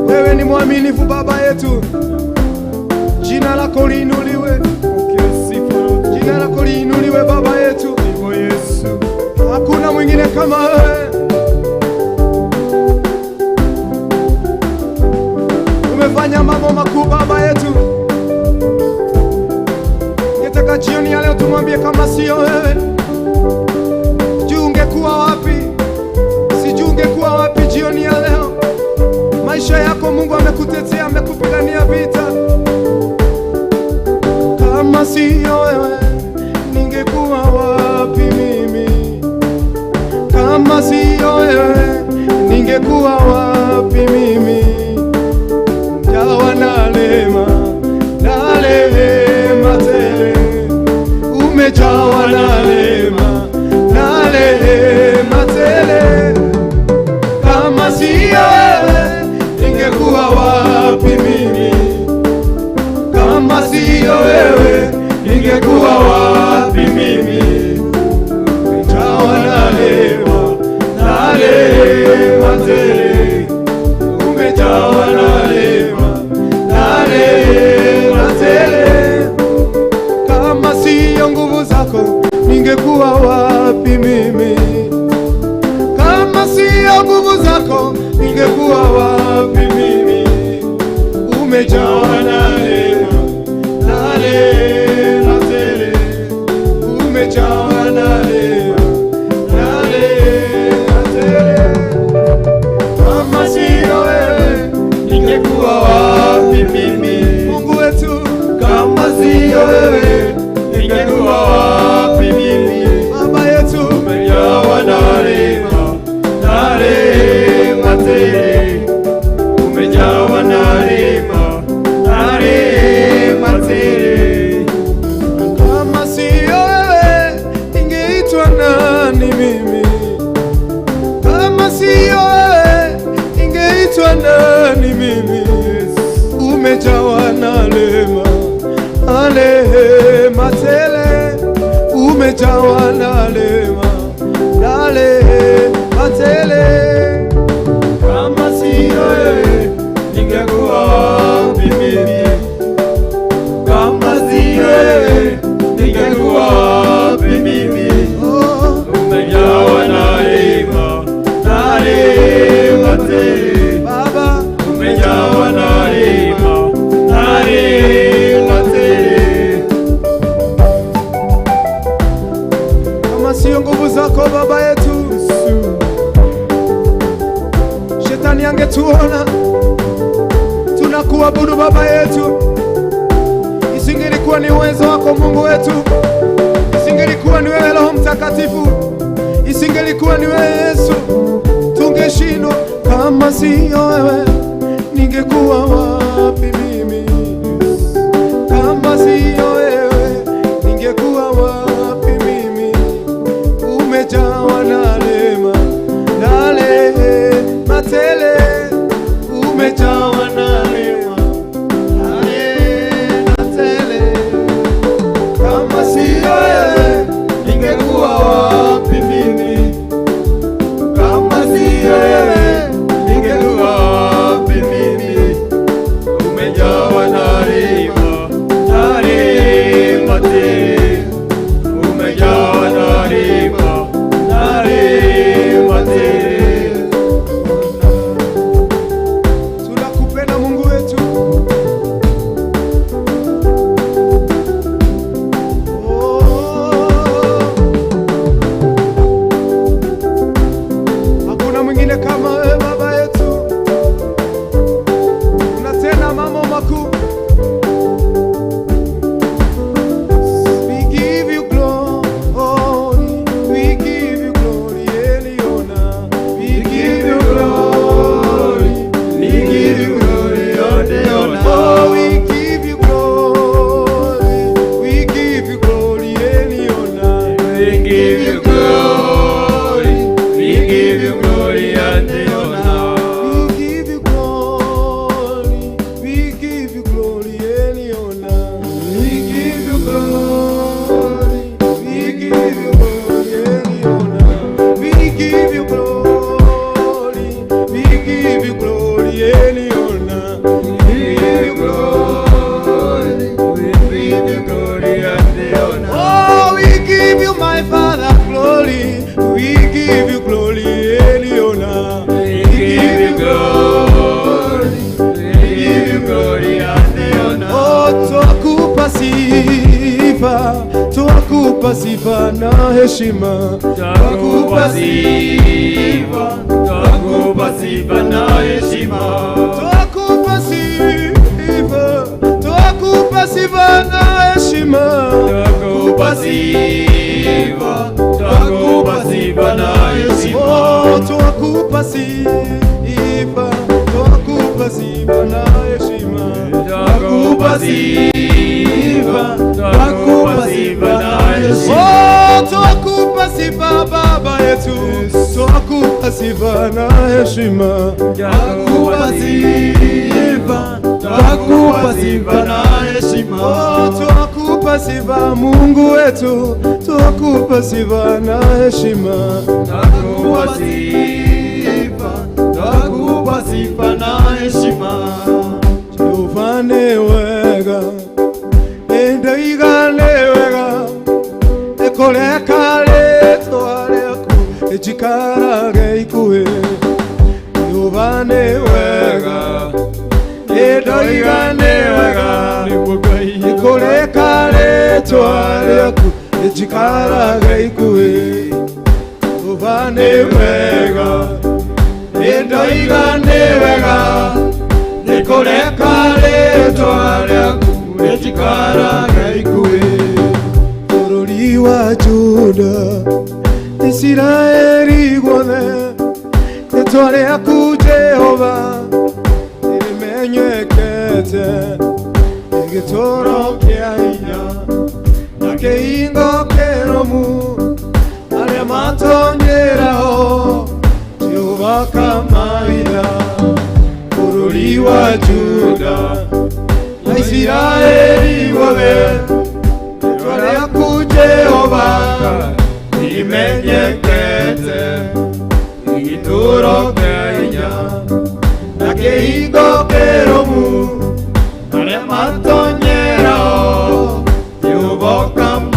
Wewe ni mwaminifu Baba yetu, jina lako liinuliwe, jina lako liinuliwe Baba yetu, hakuna mwingine kama wewe. Umefanya mambo makuu Baba yetu. Nitaka jioni ya leo tumwambie kama sio wewe, sijui ungekuwa wapi, sijui ungekuwa wapi jioni ya leo. Maisha yako Mungu amekutetea, amekupigania vita. Kama sio wewe ningekuwa wapi mimi? Kama sio wewe ningekuwa wapi mimi? Jawa na lema, na lema tele. Umejawa na lema, na lema tele. Kama sio wewe ningekuwa wapi mimi? Kama sio wewe ningekuwa wapi mimi? Umejawa na lema, na lema tele. Umejawa na lema, na lema tele. Kama sio nguvu zako ningekuwa wapi mimi? Kama sio nguvu zako ningekuwa wapi mimi? Umejawa na neema, na neema tele. Umejawa na neema, na neema tele. Kama sio wewe ningekuwa wapi mimi? Mungu wetu, kama sio wewe ningekuwa wapi mimi? Baba yetu, umejawa na neema, na neema tele. Umejawa na neema, na neema tele. Kama sio wewe ningeitwa nani mimi? Kama sio wewe ningeitwa nani mimi? Umejawa na neema, na neema tele. Umejawa na neema, na neema tele. Kama sio wewe ningekuwa wapi mimi? Kama sio wewe ningekuwa wapi mimi? Umejawa na rehema na rehema tele. Baba, Umejawa na rehema na rehema tele. Kama sio nguvu zako Baba yetu, shetani angetuona tunakuabudu Baba yetu. Isingelikuwa ni uwezo wako Mungu wetu, isingelikuwa ni wewe Roho Mtakatifu, isingelikuwa ni wewe Yesu, tungeshindwa. Kama sio wewe, ningekuwa wapi mimi? Kama sio wewe, ningekuwa wapi mimi? Umejawa na rehema na rehema tele, umejawa na rehema na rehema tele. Kama sio wewe, Ningekuwa wapi mimi? Kama sio wewe, ningekuwa wapi mimi? Umejawa na rehema na rehema tele. Umejawa na rehema na rehema tele. Tunakupenda Mungu wetu. Oh. Hakuna mwingine kama wewe Baba yetu, unatenda mambo makuu. We give you glory, we give you glory, Eliona. We give you glory, We give you glory and honor. Oh, we give you glory, we give you glory, Eliona. We give you glory, we give you glory and honor. We give you glory, we give you glory, Eliona. We give you glory, we give you glory, Eliona. We give you glory, we give you glory, Eliona. We give you glory, we give you glory and honor. Oh, we give you, my Father, glory. We give you glory, Eliona. We give you glory, we give you glory and honor. Oh, twakupa sifa, twakupa sifa na heshima. Twakupa sifa, twakupa sifa na heshima. Twakupa sifa, twakupa sifa na heshima. Twakupa sifa, twakupa sifa na heshima. Oh, twakupa sifa, twakupa sifa na heshima. Twakupa sifa, twakupa sifa na heshima. Oh, twakupa sifa Baba yetu, twakupa sifa na heshima. Twakupa sifa, twakupa sifa na heshima. Oh, twakupa sifa Mungu wetu, twakupa sifa na heshima. Twakupa sifa, twakupa sifa na heshima. Jehova nĩ wega, nĩndoiga nĩ wega, nĩkũreka rĩtwa rĩaku rĩnjikarage ikuhĩ. Jehova nĩ wega, nĩndoiga nĩ wega, nĩkũreka rĩtwa rĩaku rĩnjikarage ikuhĩ. Jehova nĩ wega, nĩndoiga nĩ wega, Nĩkũreka rĩtwa rĩaku rĩnjikarage ikuhĩ. Bũrũri wa Juda, Isiraeli guothe, rĩtwa rĩaku Jehova nĩrĩmenyekete, nĩ gĩtũũro kĩa hinya na kĩhingo kĩrũmu, arĩa matonyeraho Jehova kamaitha. Bũrũri wa Juda na Isiraeli guothe, rĩtwa rĩaku Jehova Nĩrĩmenyekete, nĩ gĩtũũro kĩa hinya na kĩhingo kĩrũmu, arĩa matonyerao Jehova kamaitha.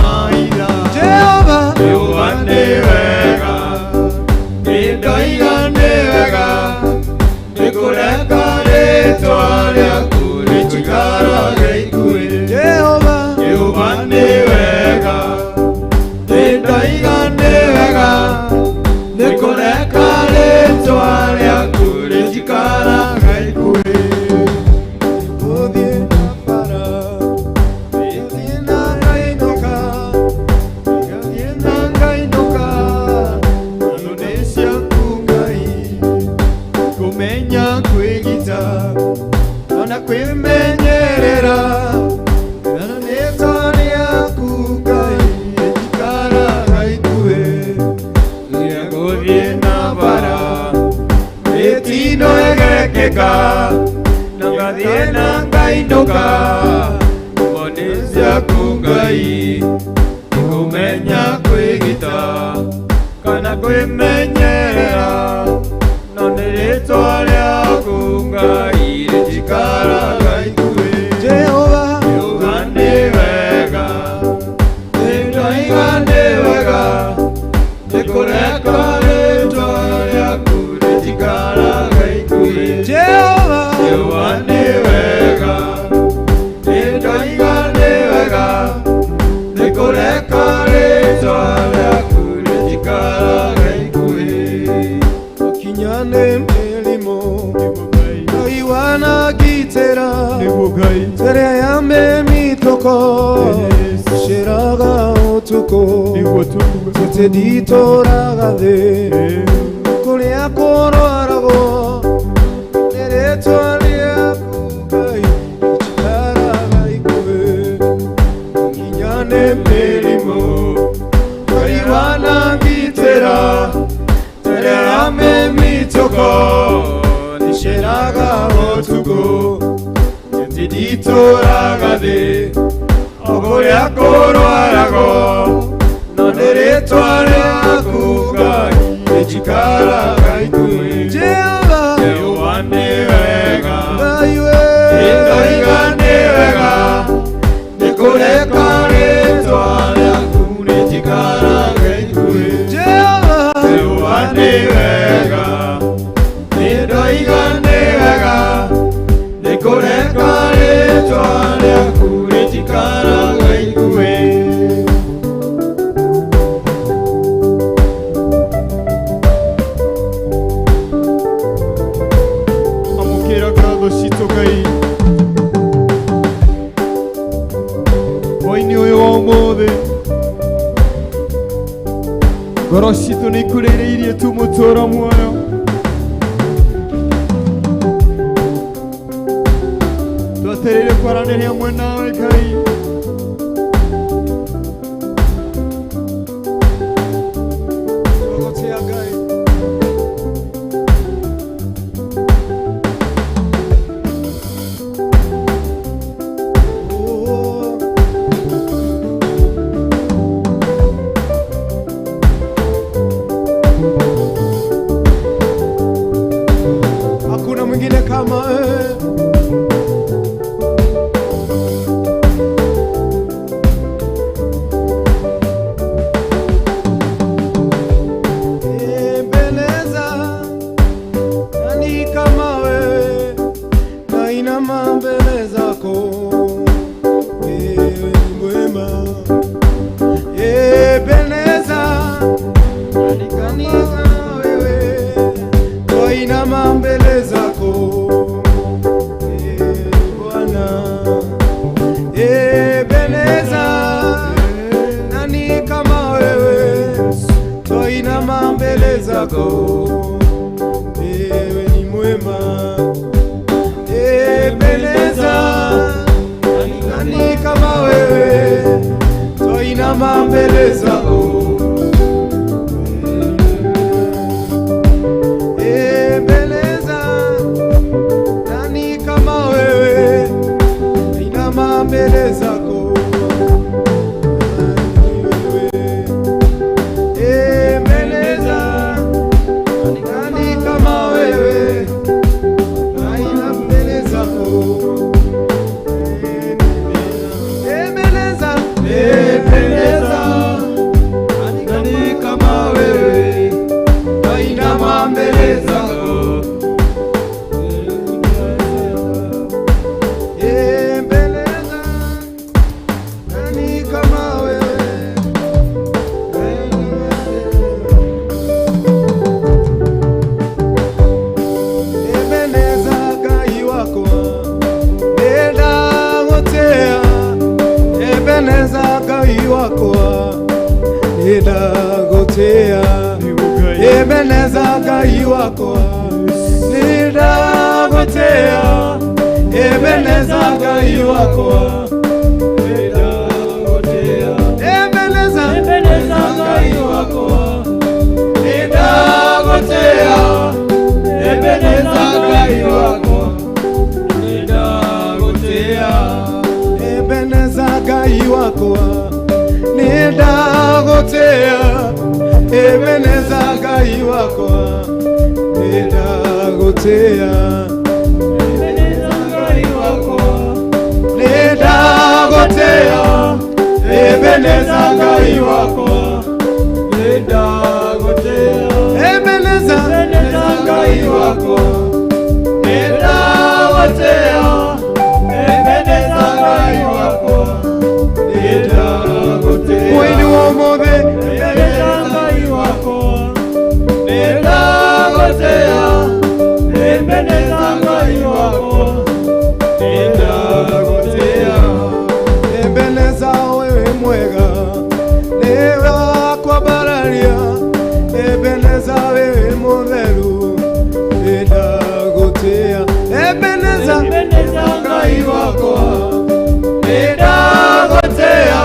Kana kwĩmenyerera no nĩ rĩtwa rĩaku Ngai rĩnjikaraga ikuhĩ. Jehova, Jehova nĩ wega, nĩndoiga nĩ wega, nĩkũreka rĩtwa rĩaku rĩnjikaraga ikuhĩ. Jehova, Jehova nĩ wega, nĩndoiga nĩ wega, nĩkũreka rĩtwa rĩaku rĩnjikaraga ikuhĩ. Kinyane mĩrimũ Ngai wanagitĩra Terea ya mĩmitũko Cĩraga ũtukũ Tũtĩ nditũraga thĩ Kũrĩa kũrwaragwo Nĩ rĩtwa rĩaku Ngai Rĩnjikaraga ikuhĩ. Kinyane mĩrimũ Ngai wanangitĩra Terera mĩmitũko Nĩceraga ũtukũ Nditũraga thĩ O kũrĩa kũrwaragwo No nĩ rĩtwa rĩaku Ngai Rĩnjikaraga ikuhĩ. Jehova, Jehova nĩ wega, Ngai we nĩndoiga nĩ wega, nĩkũreka rĩtwa rĩaku rĩnjikaraga ikuhĩ. Jehova, Jehova nĩ wega, nĩndoiga nĩ wega, nĩkũreka rĩtwa rĩaku rĩnjikaraga ikuhĩ. Amũkĩra ngatho citũ Ngai hwainĩ ũyũ wa ũmũthĩ ngoro citũ nĩ ikũrĩrĩirie tu mũtũũro muoyo twetereire kwaranĩria hamwe nawe Ngai. Tũgũtĩa Ngai. Oh. Hakuna mwingine kama wewe. Ebeneza, nani kama wewe? Nainama mbele zako, wewe ni mwema. Ebeneza, nani kama wewe? Nainama mbele zako, wewe Bwana. Ebeneza, nani kama wewe? Twainama mbele zako, wewe ni mwema. Ebeneza, nani kama wewe? Twainama mbele zako. Ebeneza, nani kama wewe? Inama mbele zako. Ebeneza, nani kama wewe? Nainama mbele zako. Ebeneza, Ebeneza, nani kama wewe? Nainama mbele zako. Ebeneza, nani kama wewe? Ebeneza Ngai wakwa nĩndagũtĩĩa. Ebeneza Ngai wakwa nĩndagũtĩĩa. Ebeneza Ngai wakwa nĩndagũtĩĩa. Ebeneza Ngai wakwa Nĩndagũtĩĩa. Ebeneza, Ebeneza Ngai wakwa nĩndagũtĩĩa. Ebeneza Ngai wakwa nĩndagũtĩĩa. Ebeneza Ngai wakwa nĩndagũtĩĩa. Ebeneza Ngai wakwa nĩndagũtĩĩa Ebeneza Ngai wakwa nĩndagũtĩĩa Ebeneza Ngai wakwa nĩndagũtĩĩa Ebeneza Ngai wakwa nĩndagũtĩĩa Ebeneza Ngai wakwa nĩndagũtĩĩa Mwini wa ũmũthĩ Ebeneza Ngai wakwa nĩndagũtĩĩa Ebeneza Ngai wakwa nĩndagũtĩĩa Ebeneza wewe mwega nĩwe wakwambararia Ebeneza wewe mũtheru nĩndagũtĩĩa Ebeneza Ngai wakwa nĩndagũtĩĩa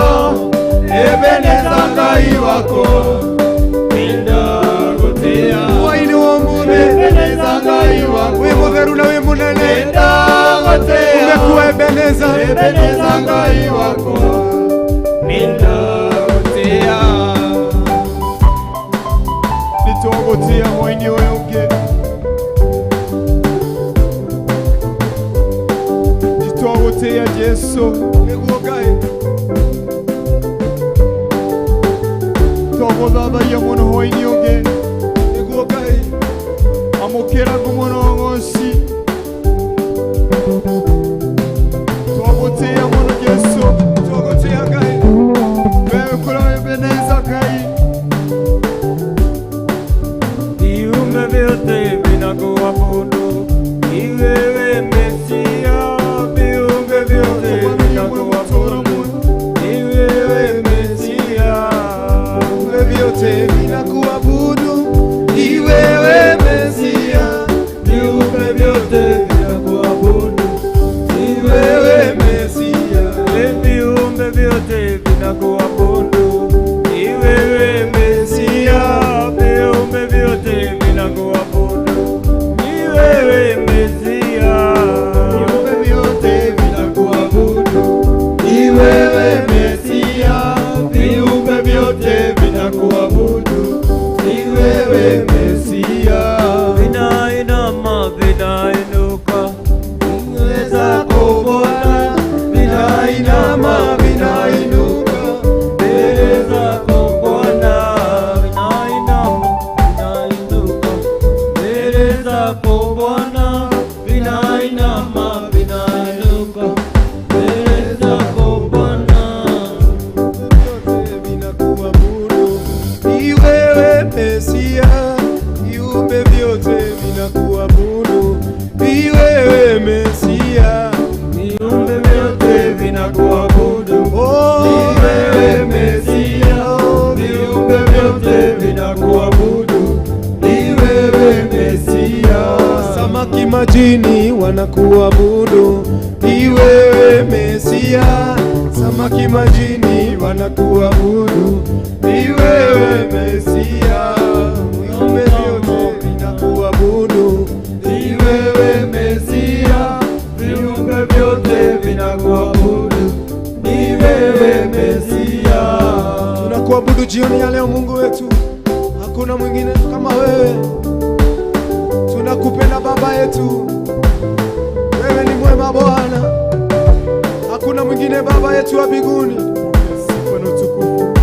Ebeneza Ngai wakwa nĩndagũtĩĩa Waini wa ũmũthĩ Ebeneza Ngai wakwa wĩ mũtheru na wĩ mũnene nĩndagũtĩĩa Umekuwa Ebeneza Ebeneza Ngai wakwa nĩndagũtĩĩa Nĩtwagũtĩĩa hwaĩ-inĩ ũyũ ũngĩ nĩtwagũtĩĩa Jesũ nĩguo Ngai twagũthathaiya mũno hwaĩ-inĩ ũngĩ nĩguo Ngai amũkĩra ngumo na ũgoci twagũtĩĩa mũno Jesũ twagũtĩĩa Ngai wewe kũrĩa Ebeneza Ngai Viumbe vyote vinakuabudu, ni wewe Mesia. Viumbe vyote vinakuabudu, ni wewe Mesia. Viumbe vyote vinakuabudu, ni wewe Mesia. Viumbe vyote vinakuabudu, ni wewe Mesia. Viumbe vyote vinakuabudu, ni wewe Mesia. Viumbe vyote vinakuabudu, ni wewe Mesia. Viumbe vyote vinakuabudu, ni wewe Mesia. Viumbe vyote vinakuabudu, ni wewe Mesia. Vinainama, vinainuka mbele zako Bwana, Vinainama, vinainuka mbele zako Bwana, vinainama, vinainuka mbele zako Bwana, vinainama, vinainuka mbele zako Bwana. Vyote vinakuabudu, ni wewe Mesia. Viumbe vyote vinakuabudu, ni wewe Mesia. Viumbe vyote vinakuabudu, Oh, ni wewe Mesia. Viumbe vyote vinakuabudu, ni wewe Mesia. Samaki majini wanakuabudu, ni wewe Mesia. Samaki majini wanakuabudu, ni wewe Mesia. Viumbe vyote vinakuabudu, Ni wewe Mesia. Viumbe vyote vinakuabudu, ni wewe Mesia. Tunakuabudu jioni ya leo, Mungu wetu, hakuna mwingine kama wewe. Tunakupenda Baba yetu, wewe ni mwema Bwana, hakuna mwingine Baba yetu wa mbinguni. Sifa na utukufu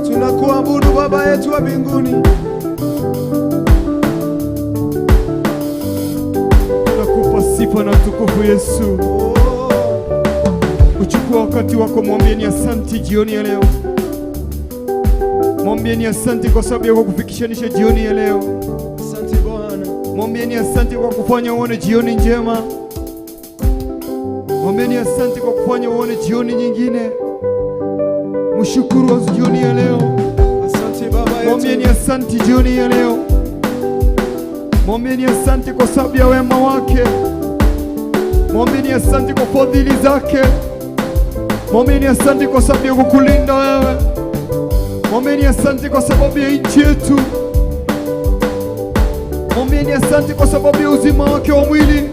Tunakuabudu Baba yetu wa mbinguni. Tunakupa sifa na utukufu Yesu. Uchukua wakati wako, mwambieni asanti jioni ya leo. Mwambieni asante kwa sababu ya kukufikishanisha jioni ya leo. Asante Bwana. Mwambieni asante kwa kufanya uone jioni njema. Mwambieni asante kwa kufanya uone jioni nyingine. Mshukuru jioni ya leo. Asante Baba Mwambieni yetu. asante jioni ya leo. Mwambieni asante kwa sababu ya wema wake. Mwambieni asante kwa fadhili zake. Mwambieni asante kwa sababu ya kukulinda wewe. Mwambieni asante kwa sababu ya nchi yetu. Mwambieni asante kwa sababu ya uzima wake wa mwili.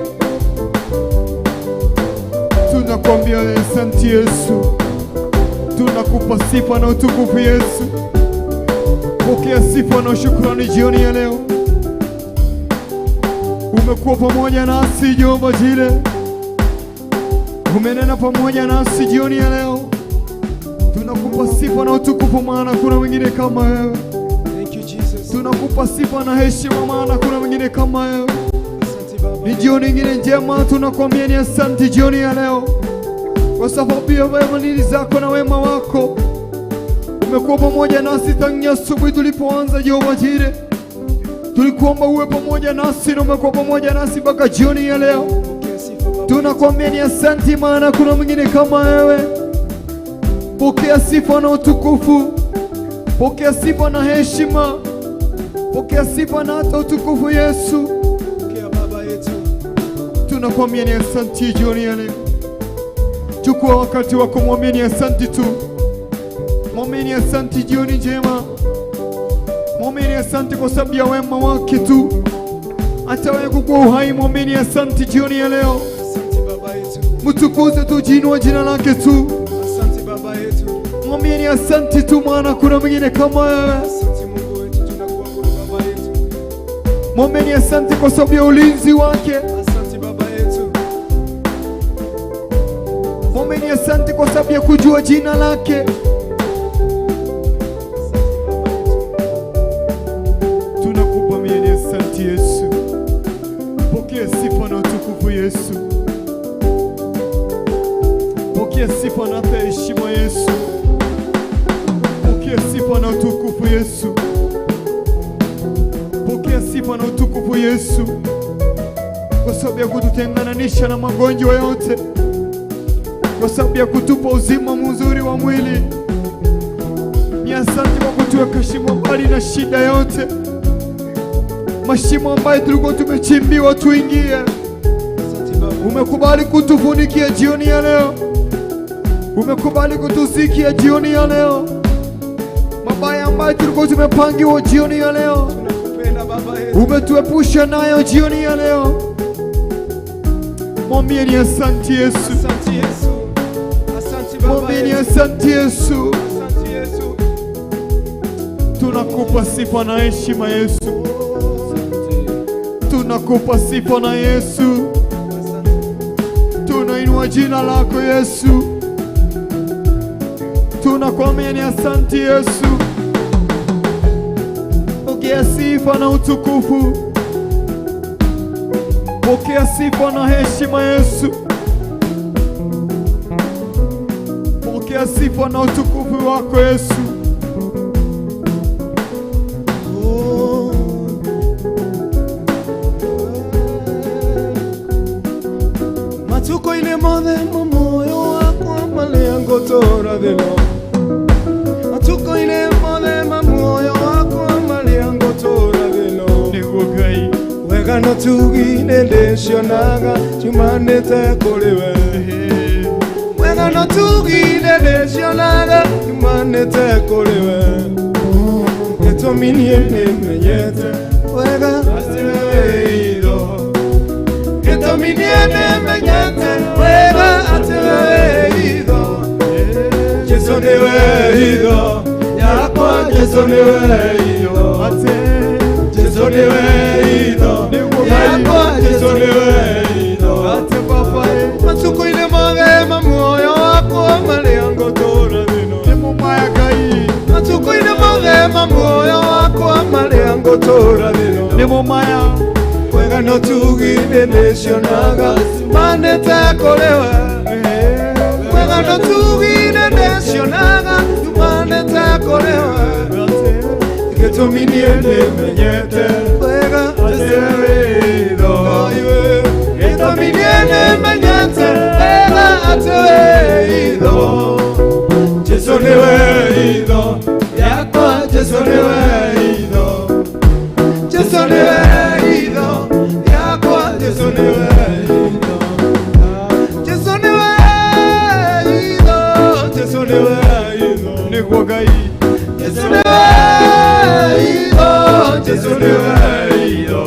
Tunakuambia asante Yesu, tunakupa sifa na utukufu Yesu. Pokea sifa na shukrani jioni ya leo. Umekuwa pamoja nasi Jehova Jire, umenena pamoja nasi jioni ya leo. Tunakupa sifa na utukufu, maana kuna mwingine kama wewe. Thank you Jesus. Tunakupa sifa na heshima, maana kuna mwingine kama wewe. Asante Baba. Ni jioni nyingine njema, tunakuambia ni asante jioni ya leo, kwa sababu ya fadhili zako na wema wako. Umekuwa pamoja nasi tangu asubuhi tulipoanza Jehova Jire. Tulikuomba uwe pamoja nasi na umekuwa pamoja nasi mpaka jioni ya leo. Pokea sifa Baba. Tunakuambia ni asante, maana kuna mwingine kama wewe. Pokea sifa na utukufu, pokea sifa na heshima, pokea sifa na hata utukufu Yesu. Pokea Baba yetu. Tunakuambia ni asante jioni ya leo. Chukua wakati wako, mwambie ni asante tu, mwambie ni asante jioni njema, mwambie ni asante kwa sababu ya wema wake tu, hata wewe kukuwa uhai. Mwambie ni asante jioni ya leo. Asante Baba yetu. Mtukuze tu, jinua jina lake tu, Asante Baba yetu. mwambie ni asante tu, maana kuna mwingine kama wewe. Asante Mungu wetu, tunakuabudu Baba yetu. Mwambie ni asante kwa sababu ya ulinzi wake. Asante Baba yetu. Mwambie ni asante kwa sababu ya kujua jina lake. Asante Baba yetu. Tunakupa mie asante Yesu. Pokea sifa na utukufu Yesu. Pokea sifa na hata heshima Yesu. Pokea sifa na utukufu Yesu. Pokea sifa na utukufu Yesu, kwa sababu ya kututengananisha na magonjwa yote, kwa sababu ya kutupa uzima mzuri wa mwili. Ni asante kwa kutuweka shimo mbali na shida yote, mashimo ambayo tulikuwa tumechimbiwa tuingie. Asante Baba. Umekubali kutufunikia jioni ya leo, umekubali kutusikia jioni ya leo, mabaya ambayo tulikuwa tumepangiwa jioni ya leo, Tunakupenda Baba yetu. umetuepusha nayo jioni ya leo. Mwambie ni asante Yesu, Asante Yesu. Asante Baba mwambie ni yetu. asante Yesu. Asante Yesu. Tunakupa sifa na heshima Yesu, tunakupa sifa na Yesu, Asante. tunainua jina lako Yesu, tunakuambia ni asante Yesu. Pokea sifa na utukufu, pokea sifa na heshima Yesu, pokea sifa na utukufu wako Yesu. Matuko-inĩ mothe ma muoyo wakwa marĩa ngũtũũra thĩno, matukũ-inĩ mothe ma muoyo wakwa marĩa ngũtũũra thĩno, Nĩguo Ngai. Wega no tugi nĩ ndĩcionaga ciumanĩte kũrĩ we, wega no tugi nĩ ndĩcionaga ciumanĩte kũrĩ we, gĩtũmi niĩ nĩmenyete wega atĩ we wĩ itho, gĩtũmi niĩ nĩmenyete wega atĩ we wĩ itho, Jesu nĩwe itho yakwa, Jesu nĩwe itho, Ate Jesu nĩwe itho yakwa, Jesu nĩwe itho. Ate Baba Matukũ-inĩ mothe ma muoyo wakwa marĩa ngũtũũra thĩno, nĩ mũmaya Ngai, matukũ-inĩ mothe ma muoyo wakwa marĩa ngũtũũra thĩno, nĩ mũmaya wega no tugi nĩ ndĩcionaga ciumanĩte kũrĩ we, wega no tugi nĩ ndĩcionaga ciumanĩte kũrĩ we, gĩtũmi niĩ nĩmenyete wega atĩ we wĩ itho, gĩtũmi niĩ nĩmenyete wega atĩ wĩ itho, Jesu nĩwe itho yakwa, Jesu nĩwe itho, Jesu nĩwe itho yakwa, Jesu nĩwe itho, Jesu nĩwe itho, Jesu nĩwe itho, nĩguo Ngai. Jesu nĩwe itho, Jesu nĩwe itho,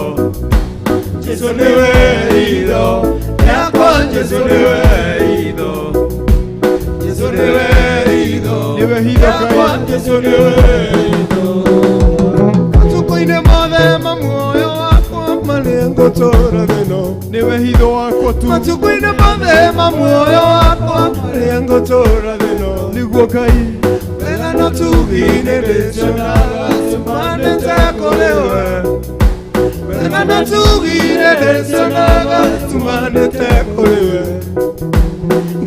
Jesu nĩwe itho yakwa, Jesu nĩwe itho, Jesu nĩwe itho Nĩwe hitho Ngai. yakwa, Jesu nĩwe itho. mothe ma muoyo wakwa marĩa ngũtũũra thĩ-ĩno nĩwe hitho wakwa tu matukũ-inĩ mothe ma muoyo wakwa marĩa ngũtũũra thĩ-ĩno nĩguo Ngai wega no tugi nĩndĩcionaga tumanĩte kũrĩ we wega no tugi nĩndĩcionaga tumanĩte kũrĩ we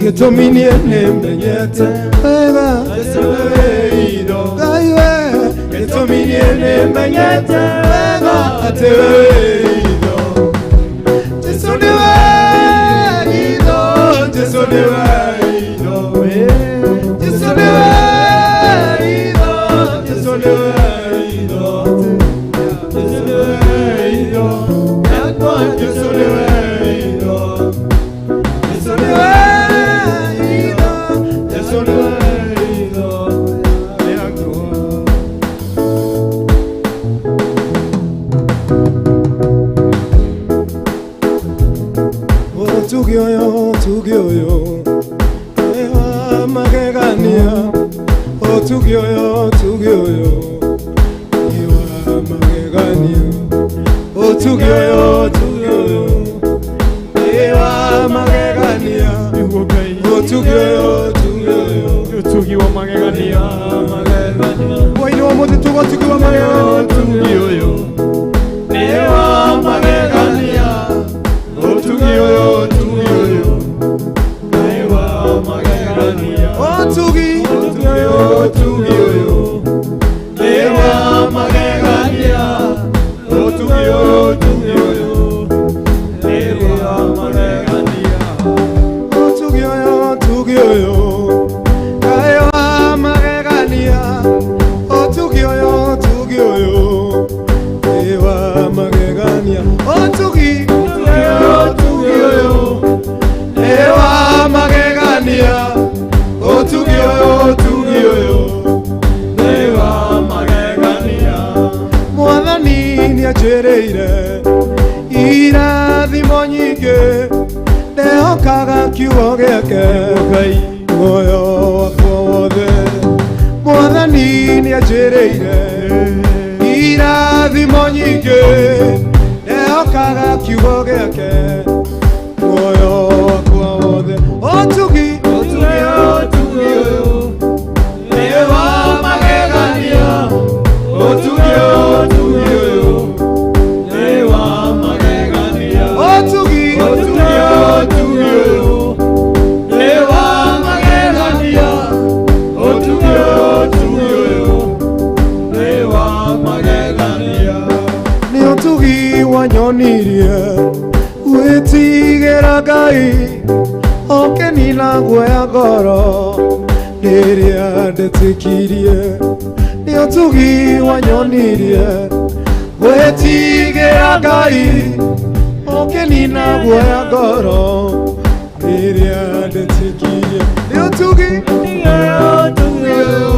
gĩtũmi niĩ nĩmenyete wega Jesũ nĩwe itho Ngai we gĩtũmi niĩ nĩmenyete wega atĩ we wĩ itho Jesũ nĩwe itho Jesũ nĩwe itho Jesũ nĩwe itho Jesũ nĩwe itho Jesũ nĩwe itho yakwa Jesũ nĩwe itho Jesũ nĩwe itho Jesũ nĩwe itho yakwa. Ũtugi ũyũ ũtugi ũyũ nĩ wa magegania ũtugi ũyũ ũtugi ũyũ nĩ wa magegania ũtugi ũyũ ũtugi ũyũ nĩ wa magegania nĩguo Ngai ũtugi ũyũ ũtugi ũyũ ũtugi wa magegania Hwaĩ-inĩ wa ũmũthĩ tuga ũtugi wa magegania ũtugi ũyũ nĩ wa magegania ũtugi ũyũ ũtugi ũyũ nĩ wa magegania ũtugi ũtugi ũyũ ũtugi ũyũ nĩ wa magegania ũtugi ũyũ ũtugi ũyũ nĩ wa magegania ũtugi ũyũ ũtugi ũyũ Ngai wa magegania ũtugi ũyũ ũtugi ũyũ nĩ wa magegania ũtugi ũtugi ũyũ nĩ wa magegania ũtugi ũyũ ũtugi ũyũ nĩ wa magegania Mwathani nĩanjĩrĩire irathimo nyingĩ ndehokaga kiugo gĩake Ngai muoyo wakwa wothe Mwathani nĩanjĩrĩire irathimo nyingĩ ndehokaga kiugo gĩake muoyo wakwa wothe ũtugi ũtugi ũtugi ũyũ nĩ wa magegania ũtugi ũtugi ũyũ nĩ wa magegania ũtugi ũtugi ũtugi ũyũ nĩ wa magegania ũtugi ũtugi ũyũ nĩ wa magegania nĩ ũtugi wanyonirie gwĩtigĩra Ngai ũkĩnina guoya ngoro rĩrĩa ndetĩkirie nĩ ũtugi wanyonirie gwĩtigĩra Ngai ũkĩnina guoya ngoro rĩrĩa ndetĩkirie nĩ ũtugi ũtugi ũyũ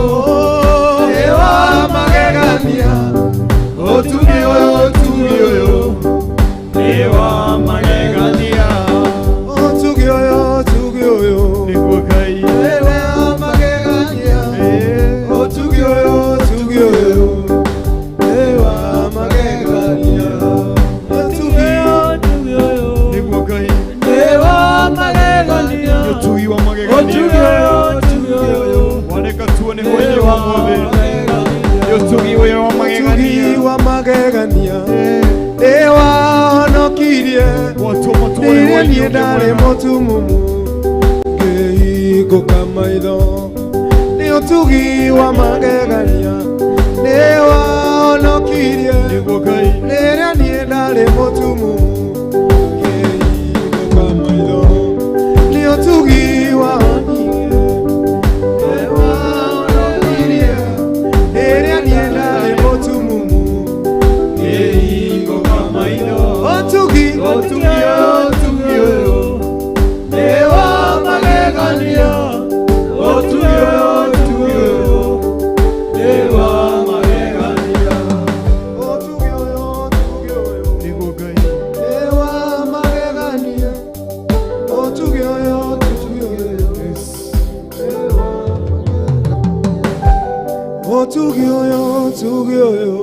nĩ wa magegania ũtugi ũyũ ũtugi ũyũ nĩ wa magegania ũtugi ũyũ ũtugi ũyũ nĩguo Ngai nĩ wa magegania ũtugi ũyũ ũtugi ũyũ nĩ wa magegania ũtugi nĩguo Ngai nĩ wa magegania ũtugi wa magegania ũtugi ũyũ ũtugi ũyũ waneka tuone hwaĩ-inĩ wa ũmũthĩ nĩ ũtugi ũyũ wa ũtugi magegania wa magegania nĩ wahonokirie watũma tuone rĩrĩa hwaĩ-inĩ niĩ ũngĩ ndarĩ mwega mũtumumu ngĩhingũka maitho nĩ ũtugi wa magegania nĩ wahonokirie nĩguo Ngai rĩrĩa niĩ ndarĩ mũtumumu ngĩhingũka maitho nĩ ũtugi wahonokirie nĩ wahonokirie rĩrĩa niĩ ndarĩ mũtumumu ngĩhingũka maitho ũtugi ũtugi ũtugi ũyũ nĩ wa magegania ũtugi ũtugi ũyũ nĩ wa magegania ũtugi ũyũ ũtugi ũyũ nĩguo Ngai nĩ wa magegania ũtugi ũyũ ũtugi ũyũ ũtugi ũyũ ũtugi ũyũ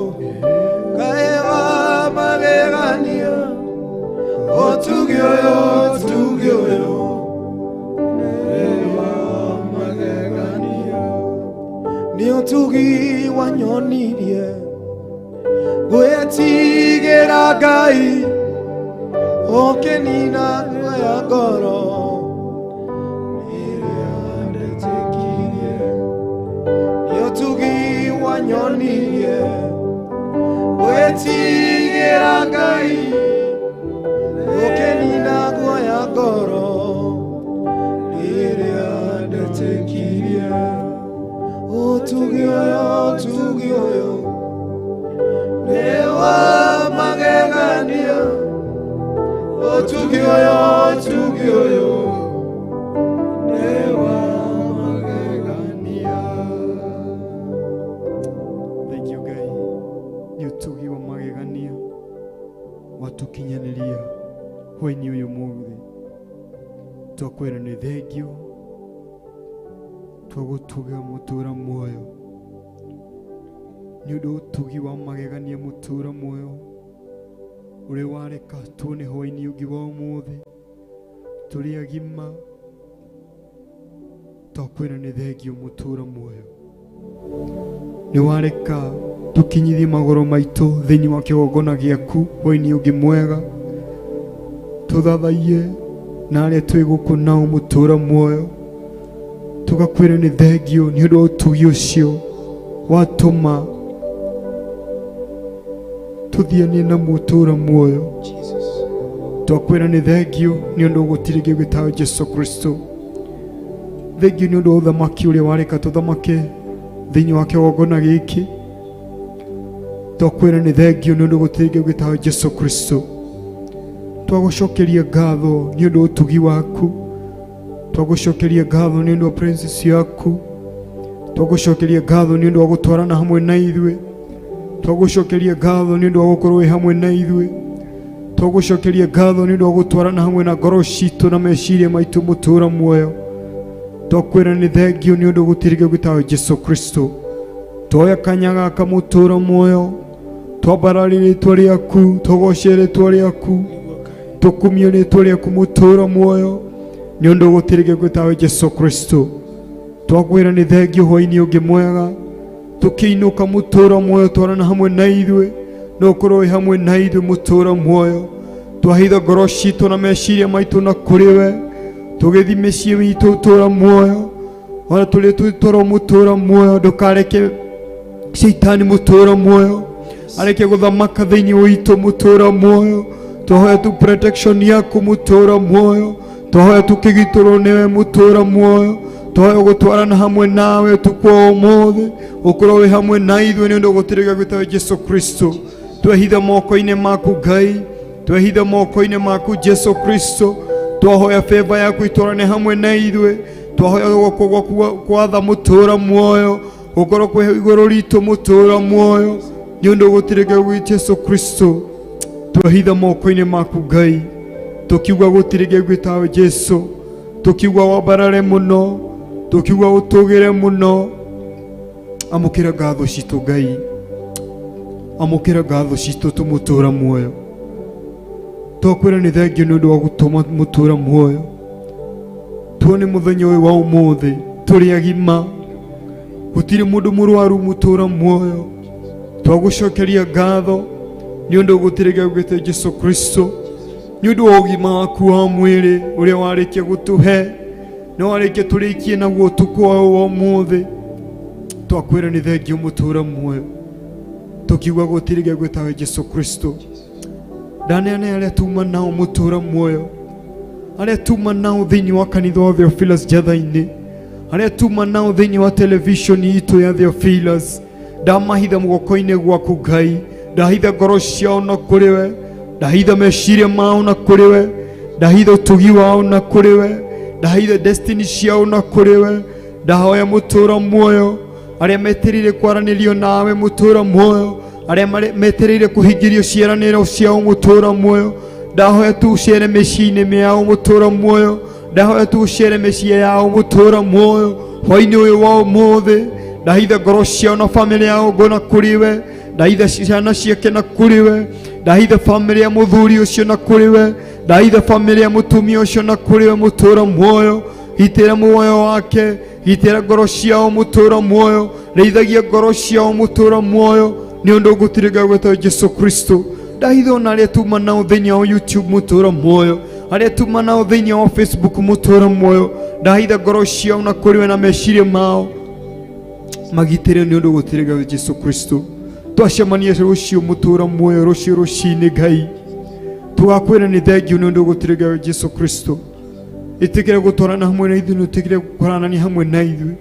Ngai wa magegania, ũtugi ũyũ, ũtugi ũyũ nĩ wa magegania. Nĩ ũtugi wanyonirie gwĩtigĩra Ngai, ũkĩnina guoya ngoro ĩrĩa ndetĩkirie. Nĩ ũtugi wanyonirie gwĩtigĩra Ngai, ũkĩnina guoya ngoro ĩrĩa ndetĩkirie. Ũtugi ũyũ, ũtugi ũyũ nĩ wa magegania. Ũtugi ũyũ, ũtugi ũyũ nĩ wa magegania. Thank you Ngai nĩ ũtugi wa magegania watukinyanĩria hwainĩ ũyũ mũthĩ. Twakwĩra nĩ thengio, twagũtuga mũtũra muoyo nĩ ũndũ ũtugi wa magegania mũtũra muoyo ũrĩa wareka tuone hwainĩ ũngĩ wa ũmũthĩ tũrĩ agima. Twakwĩra nĩ thengio mũtũra muoyo nĩ wareka tũkinyithie magũrũ maitũ thĩinĩ wa kĩgongona gĩaku hwainĩ ũngĩ mwega, tũthathaiye na arĩa twĩ gũkũ nao mũtũra muoyo. Tũgakwĩra nĩ thengio nĩ ũndũ wa ũtugi ũcio watũma tũthianie na mũtũra muoyo. Twakwĩra nĩ thengio nĩ ũndũ gũtirĩ kĩngĩ gĩtagwo Jesu Kristo. Thengio nĩ ũndũ wa ũthamaki ũrĩa wareka tũthamake thĩinĩ wa kĩgongona gĩkĩ. Twakwĩra nĩ thengio nĩ ũndũ gũtirĩ kĩngĩ gĩtagwo Jesu Kristo. Twagũcokeria ngatho nĩ ũndũ wa ũtugi waku, twagũcokeria ngatho nĩ ũndũ wa presence yaku, twagũcokeria ngatho nĩ ũndũ wa gũtwarana hamwe na ithuĩ, twagũcokeria ngatho nĩ ũndũ wa gũkorwo wĩ hamwe na ithuĩ, twagũcokeria ngatho nĩ ũndũ wa gũtwarana hamwe na ngoro citũ na meciria maitũ mũtũra muoyo. Twakwĩra nĩ thengio nĩ ũndũ gũtirĩ kĩngĩ gĩtagwo Jesu Kristo. Twoya kanya gaka mũtũra muoyo, twambarari rĩtwa rĩaku, tũgoce rĩtwa rĩaku, tũkumie rĩtwa rĩaku mũtũra muoyo nĩ ũndũ gũtirĩ kĩngĩ gĩtagwo Jesu Kristo. Twakwĩra nĩ thengio hwainĩ ũngĩ mwega, tũkĩinũka mũtũra muoyo, twarana hamwe na ithuĩ no ũkorwo wĩ hamwe na ithuĩ mũtũra muoyo. Twahitha ngoro citũ na meciria maitũ na kũrĩ we, tũgĩthiĩ mĩciĩ itũ ũtũra muoyo, ona tũrĩ tũtwarwo mũtũra muoyo, ndũkareke caitani mũtũra muoyo areke gũthamaka thĩinĩ witũ mũtũra muoyo. Twahoya tu protection yaku mũtũra muoyo, twahoya tukĩgitĩrwo nĩwe mũtũra muoyo, twahoya gũtwarana hamwe nawe ũtukũ wa ũmũthĩ, ũkorwo wĩ hamwe na ithuĩ nĩ ũndũ gũtirĩ gĩgwĩtagwo Jesu Kristo. Twehitha moko-inĩ maku Ngai, twehitha moko-inĩ maku Jesu Kristo. Twahoya favor yaku itwarane hamwe na ithuĩ, twahoya guoko gwaku gwatha mũtũra muoyo gũkorwo kwĩ igũrũ ritũ mũtũra muoyo nĩ ũndũ gũtirĩ gĩgwĩ Jesu Kristo. Twehitha moko-inĩ maku Ngai, tũkiuga gũtirĩ gĩgwĩtawe Jesu, tũkiuga wambarare mũno, tũkiuga ũtũgĩre mũno. Amũkĩra ngatho citũ Ngai, amũkĩra ngatho citũ tũmũtũra muoyo. Twakwĩra nĩ thengio nĩ ũndũ wa gũtũma mũtũra muoyo tuone mũthenya ũyũ wa ũmũthĩ tũrĩ agima, gũtirĩ mũndũ mũrwaru mũtũra muoyo. Twagũcokeria ngatho nĩ ũndũ gũtirĩ gĩgwĩte Jesu Kristo, nĩ ũndũ wa ũgima waku wa mwĩrĩ ũrĩa warĩkia gũtũhe na warĩkia tũrĩkie naguo ũtukũ wa ũmũthĩ. Twakwĩra nĩ thengio mũtũra muoyo, tũkiuga gũtirĩ gĩgwĩtawe Jesu Kristo. Ndaneane arĩa tuma nao mũtũra muoyo, arĩa tuma nao thĩinĩ wa kanitha wa Theophilus Njatha-inĩ, arĩa tuma nao thĩinĩ wa television itũ ya Theophilus, ndamahitha guoko-inĩ gwaku Ngai, ndahitha ngoro ciao na kũrĩ we, ndahitha meciria mao na kũrĩ we, ndahitha ũtugi wao na kũrĩ we, ndahitha destiny ciao na kũrĩ we. Ndahoya mũtũra muoyo arĩa metereire kwaranĩrio nawe mũtũra muoyo, arĩa metereire kũhingĩrio ciĩranĩro ciao mũtũra muoyo, ndahoya tu ũcere mĩciĩ-inĩ yao mũtũra muoyo, ndahoya tu ũcere mĩciĩ yao mũtũra muoyo hwainĩ ũyũ wa ũmũthĩ. Ndahitha ngoro ciao na bamĩrĩ yao ngona kũrĩ we, Ndahitha ciana ciake na kũrĩ we. Ndahitha bamĩrĩ ya mũthuri ũcio na kũrĩ we. Ndahitha bamĩrĩ ya mũtumia ũcio na kũrĩ we mũtũra muoyo. Gitĩra muoyo wake, gitĩra ngoro ciao mũtũra muoyo, rĩithagia ngoro ciao mũtũra muoyo nĩ ũndũ gũtirĩ Ngai gwĩtwo Jesu Kristo. Ndahitha ona arĩa tuma nao thĩinĩ wa YouTube mũtũra muoyo, arĩa tuma nao thĩinĩ wa Facebook mũtũra muoyo, ndahitha ngoro ciao na kũrĩ we na meciria mao magitĩre nĩ ũndũ gũtirĩ Ngai Jesu Kristo. Twacemania rũciũ mũtũra muoyo, rũciũ rũcinĩ Ngai tũgakwĩra nĩ thengiũ nĩ ũndũ gũtirĩ Ngai Jesu Kristo. Ĩtĩkĩre gũtwarana hamwe na ithuĩ, nĩũtĩkĩre kũharanania hamwe na ithuĩ,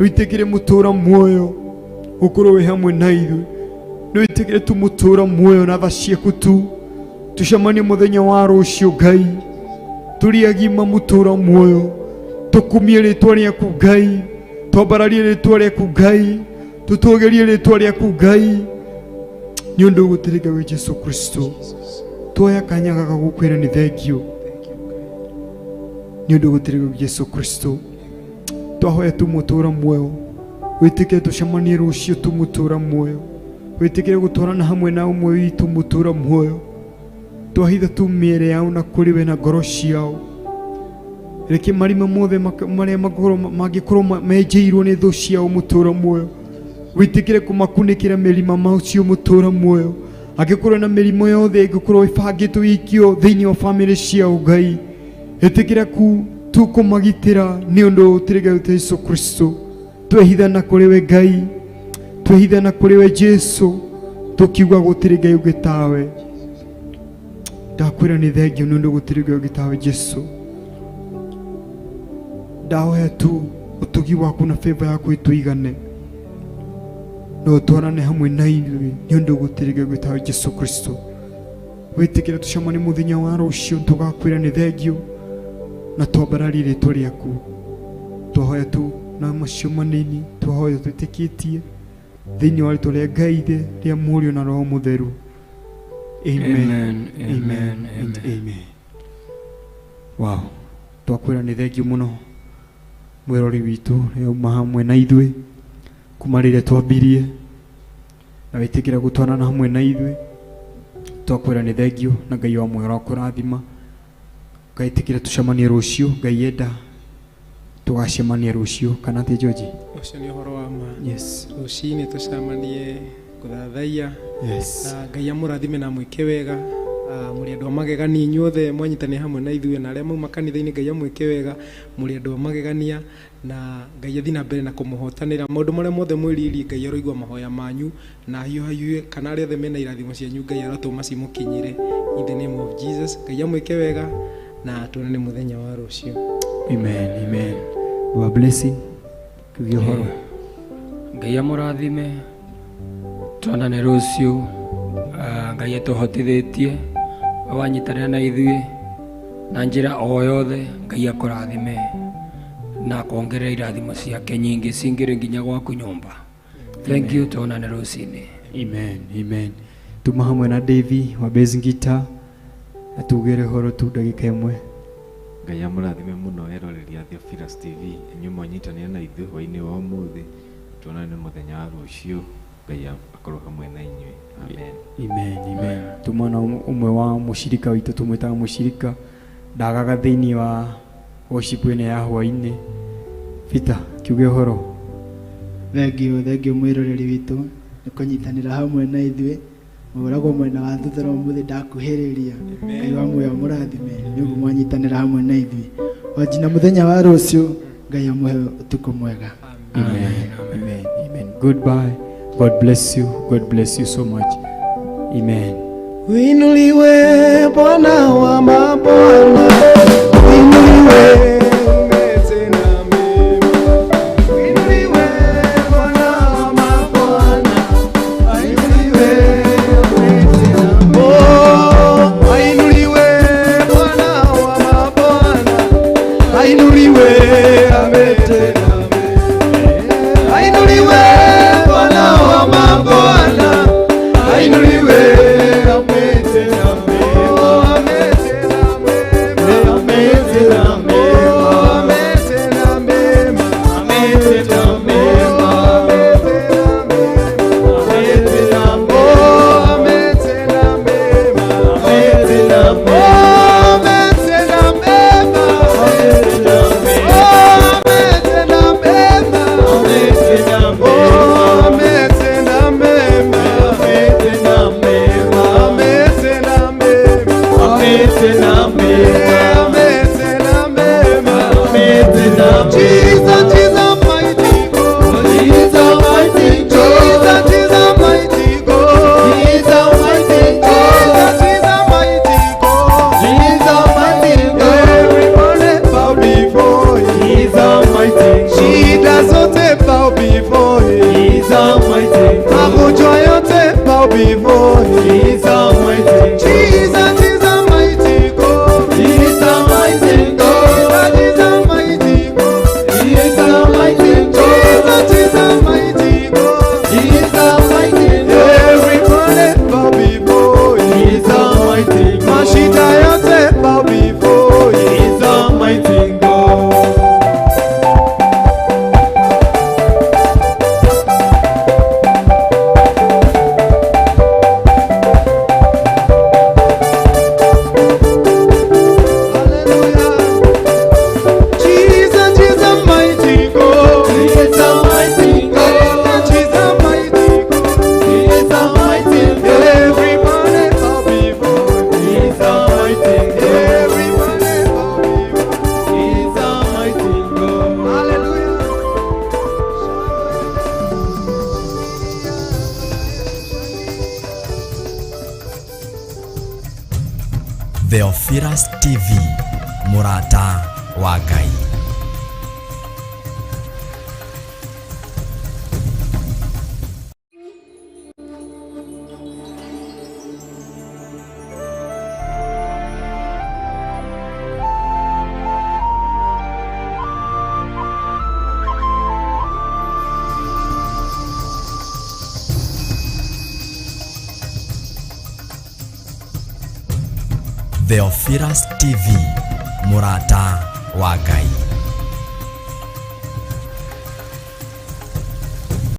wĩtĩkĩre mũtũra muoyo gũkorwo wĩ hamwe na ithuĩ, nĩwĩtĩkĩre tu mũtũra muoyo na tha ciaku tu. Tũcemanie mũthenya wa rũciũ Ngai, tũrĩ agima mũtũra muoyo, tũkumie rĩtwa rĩaku Ngai, twambararie rĩtwa rĩaku Ngai, tũtũgĩrie rĩtwa rĩaku Ngai nĩ ũndũ gũtirĩ Ngai wĩ Jesu Kristo. Tuoya kanya gaka gũkwĩra nĩ thengiũ nĩ ũndũ gũtirĩ Ngai Jesu Kristo. Twahoya tu mũtũra muoyo, wĩtĩkĩre tũcemanie rũciũ tu mũtũra muoyo, wĩtĩkĩre gũtwarana hamwe na ũmwe witũ mũtũra muoyo. Twahitha tu mĩere yao na kũrĩ we na ngoro ciao, reke marima mothe marĩa mangĩkorwo menjeirwo nĩ thũ ciao mũtũra muoyo, wĩtĩkĩre kũmakunĩkĩra mĩrima macio mũtũra muoyo. Angĩkorwo na mĩrimũ yothe ĩngĩkorwo ĩbangĩtwo ĩikio thĩinĩ wa bamĩrĩ ciao Ngai, ĩtĩkĩra ku tu kũmagitĩra nĩ ũndũ ũtirĩ Ngai Jesu Kristo. Twehitha na kũrĩ we Ngai, twehitha na kũrĩ we Jesu, tũkiuga gũtirĩ Ngai ũngĩ tawe. Ndakwĩra nĩ thengiũ nĩ ũndũ gũtirĩ Ngai ũngĩ tawe Jesu. Ndahoya tu ũtugi waku na favor yaku ĩtũigane na ũtwarane hamwe na ithuĩ nĩ ũndũ gũtirĩ Ngai ũngĩ tawe Jesu Kristo. Wĩtĩkĩre tũcemanie mũthenya wa rũciũ, tũgakwĩra nĩ thengiũ na twambararie rĩtwa rĩaku. Twahoya tu na macio manini, twahoya twĩtĩkĩtie thĩinĩ wa rĩtwa rĩa Ngai Ithe, rĩa Mũriũ na Roho Mũtheru. Amen. Amen, Amen amen, and amen. amen. Wow, twakwĩra nĩ thengiũ mũno mwĩrori witũ yauma hamwe na ithuĩ kuma rĩrĩa twambirie na wĩtĩkĩra gũtwarana hamwe na ithuĩ. Twakwĩra nĩ thengiũ na Ngai wa muoyo arakũrathima. Ngai ĩtĩkĩre tũcemanie rũciũ, Ngai enda tũgacemania rũciũ kana atĩa George? Ũcio nĩ ũhoro wa ma. Yes. Rũcinĩ tũcemanie gũthathaiya. Yes. Na Ngai amũrathime na amwĩke wega. Mũrĩ andũ a magegania inyuothe mwanyitanĩra hamwe na ithuĩ na arĩa mauma kanitha-inĩ Ngai amwĩke wega, mũrĩ andũ a magegania na Ngai athiĩ na mbere na kũmũhotanĩra maũndũ marĩa mothe mwĩrirĩirie. Ngai aroigua mahoya manyu na ahiũhahiũhe, kana arĩa othe mena irathimo cianyu Ngai arotũma cimũkinyĩre in the name of Jesus. Ngai amwĩke wega na tuonane mũthenya wa rũciũ. Amen, amen. Baba Blessing, tuge ũhoro. Ngai amũrathime, tuonane rũciũ. Ngai atũhotithĩtie wanyitanĩra na ithuĩ na njĩra o yothe. Ngai akũrathime na akongerera irathimo ciake nyingĩ cingĩre nginya gwaku nyũmba. Thank you, tuonane rũcinĩ. Amen, amen. Tuma hamwe na Davy wa bass guitar atugere ũhoro tu ndagĩka ĩmwe. Ngai amũrathime mũno eroreri a Theophilus TV, inyuĩ mwanyitanĩra na ithuĩ hwaĩ-inĩ wa ũmũthĩ. Tuonane mũthenya wa rũciũ. Ngai akorwo hamwe na inyuĩ. Amen. Amen, amen. Tuma na ũmwe wa mũshirika witũ tũmwĩtaga mũshirika, ndagaga thĩinĩ wa worship ĩno ya hwaĩ-inĩ. Peter, kiuge ũhoro. Thengiũ, thengiũ mwĩroreri witũ nĩ kũnyitanĩra hamwe na ithuĩ. Mũragwo mwena wa thutha no ũmũthĩ ndakuhĩrĩria. Ngai wa muoyo amũrathime nĩ ũguo mwanyitanĩra hamwe na ithuĩ. O nginya mũthenya wa rũciũ, Ngai amũhe ũtukũ mwega. Amen, amen, amen. Goodbye. God bless you. God bless you so much. Amen. Uinuliwe Bwana wa mabwana, uinuliwe tena mema. Uinuliwe Bwana wa mabwana, uinuliwe tena mema. Oh, ainuliwe Bwana wa mabwana, ainuliwe ametenda mema. Ainuliwe Bwana wa mabwana, ainuliwe ametenda mema. Ametenda mema, ametenda mema. Theophilus TV, mũrata wa Ngai. Theophilus TV, mũrata wa Ngai.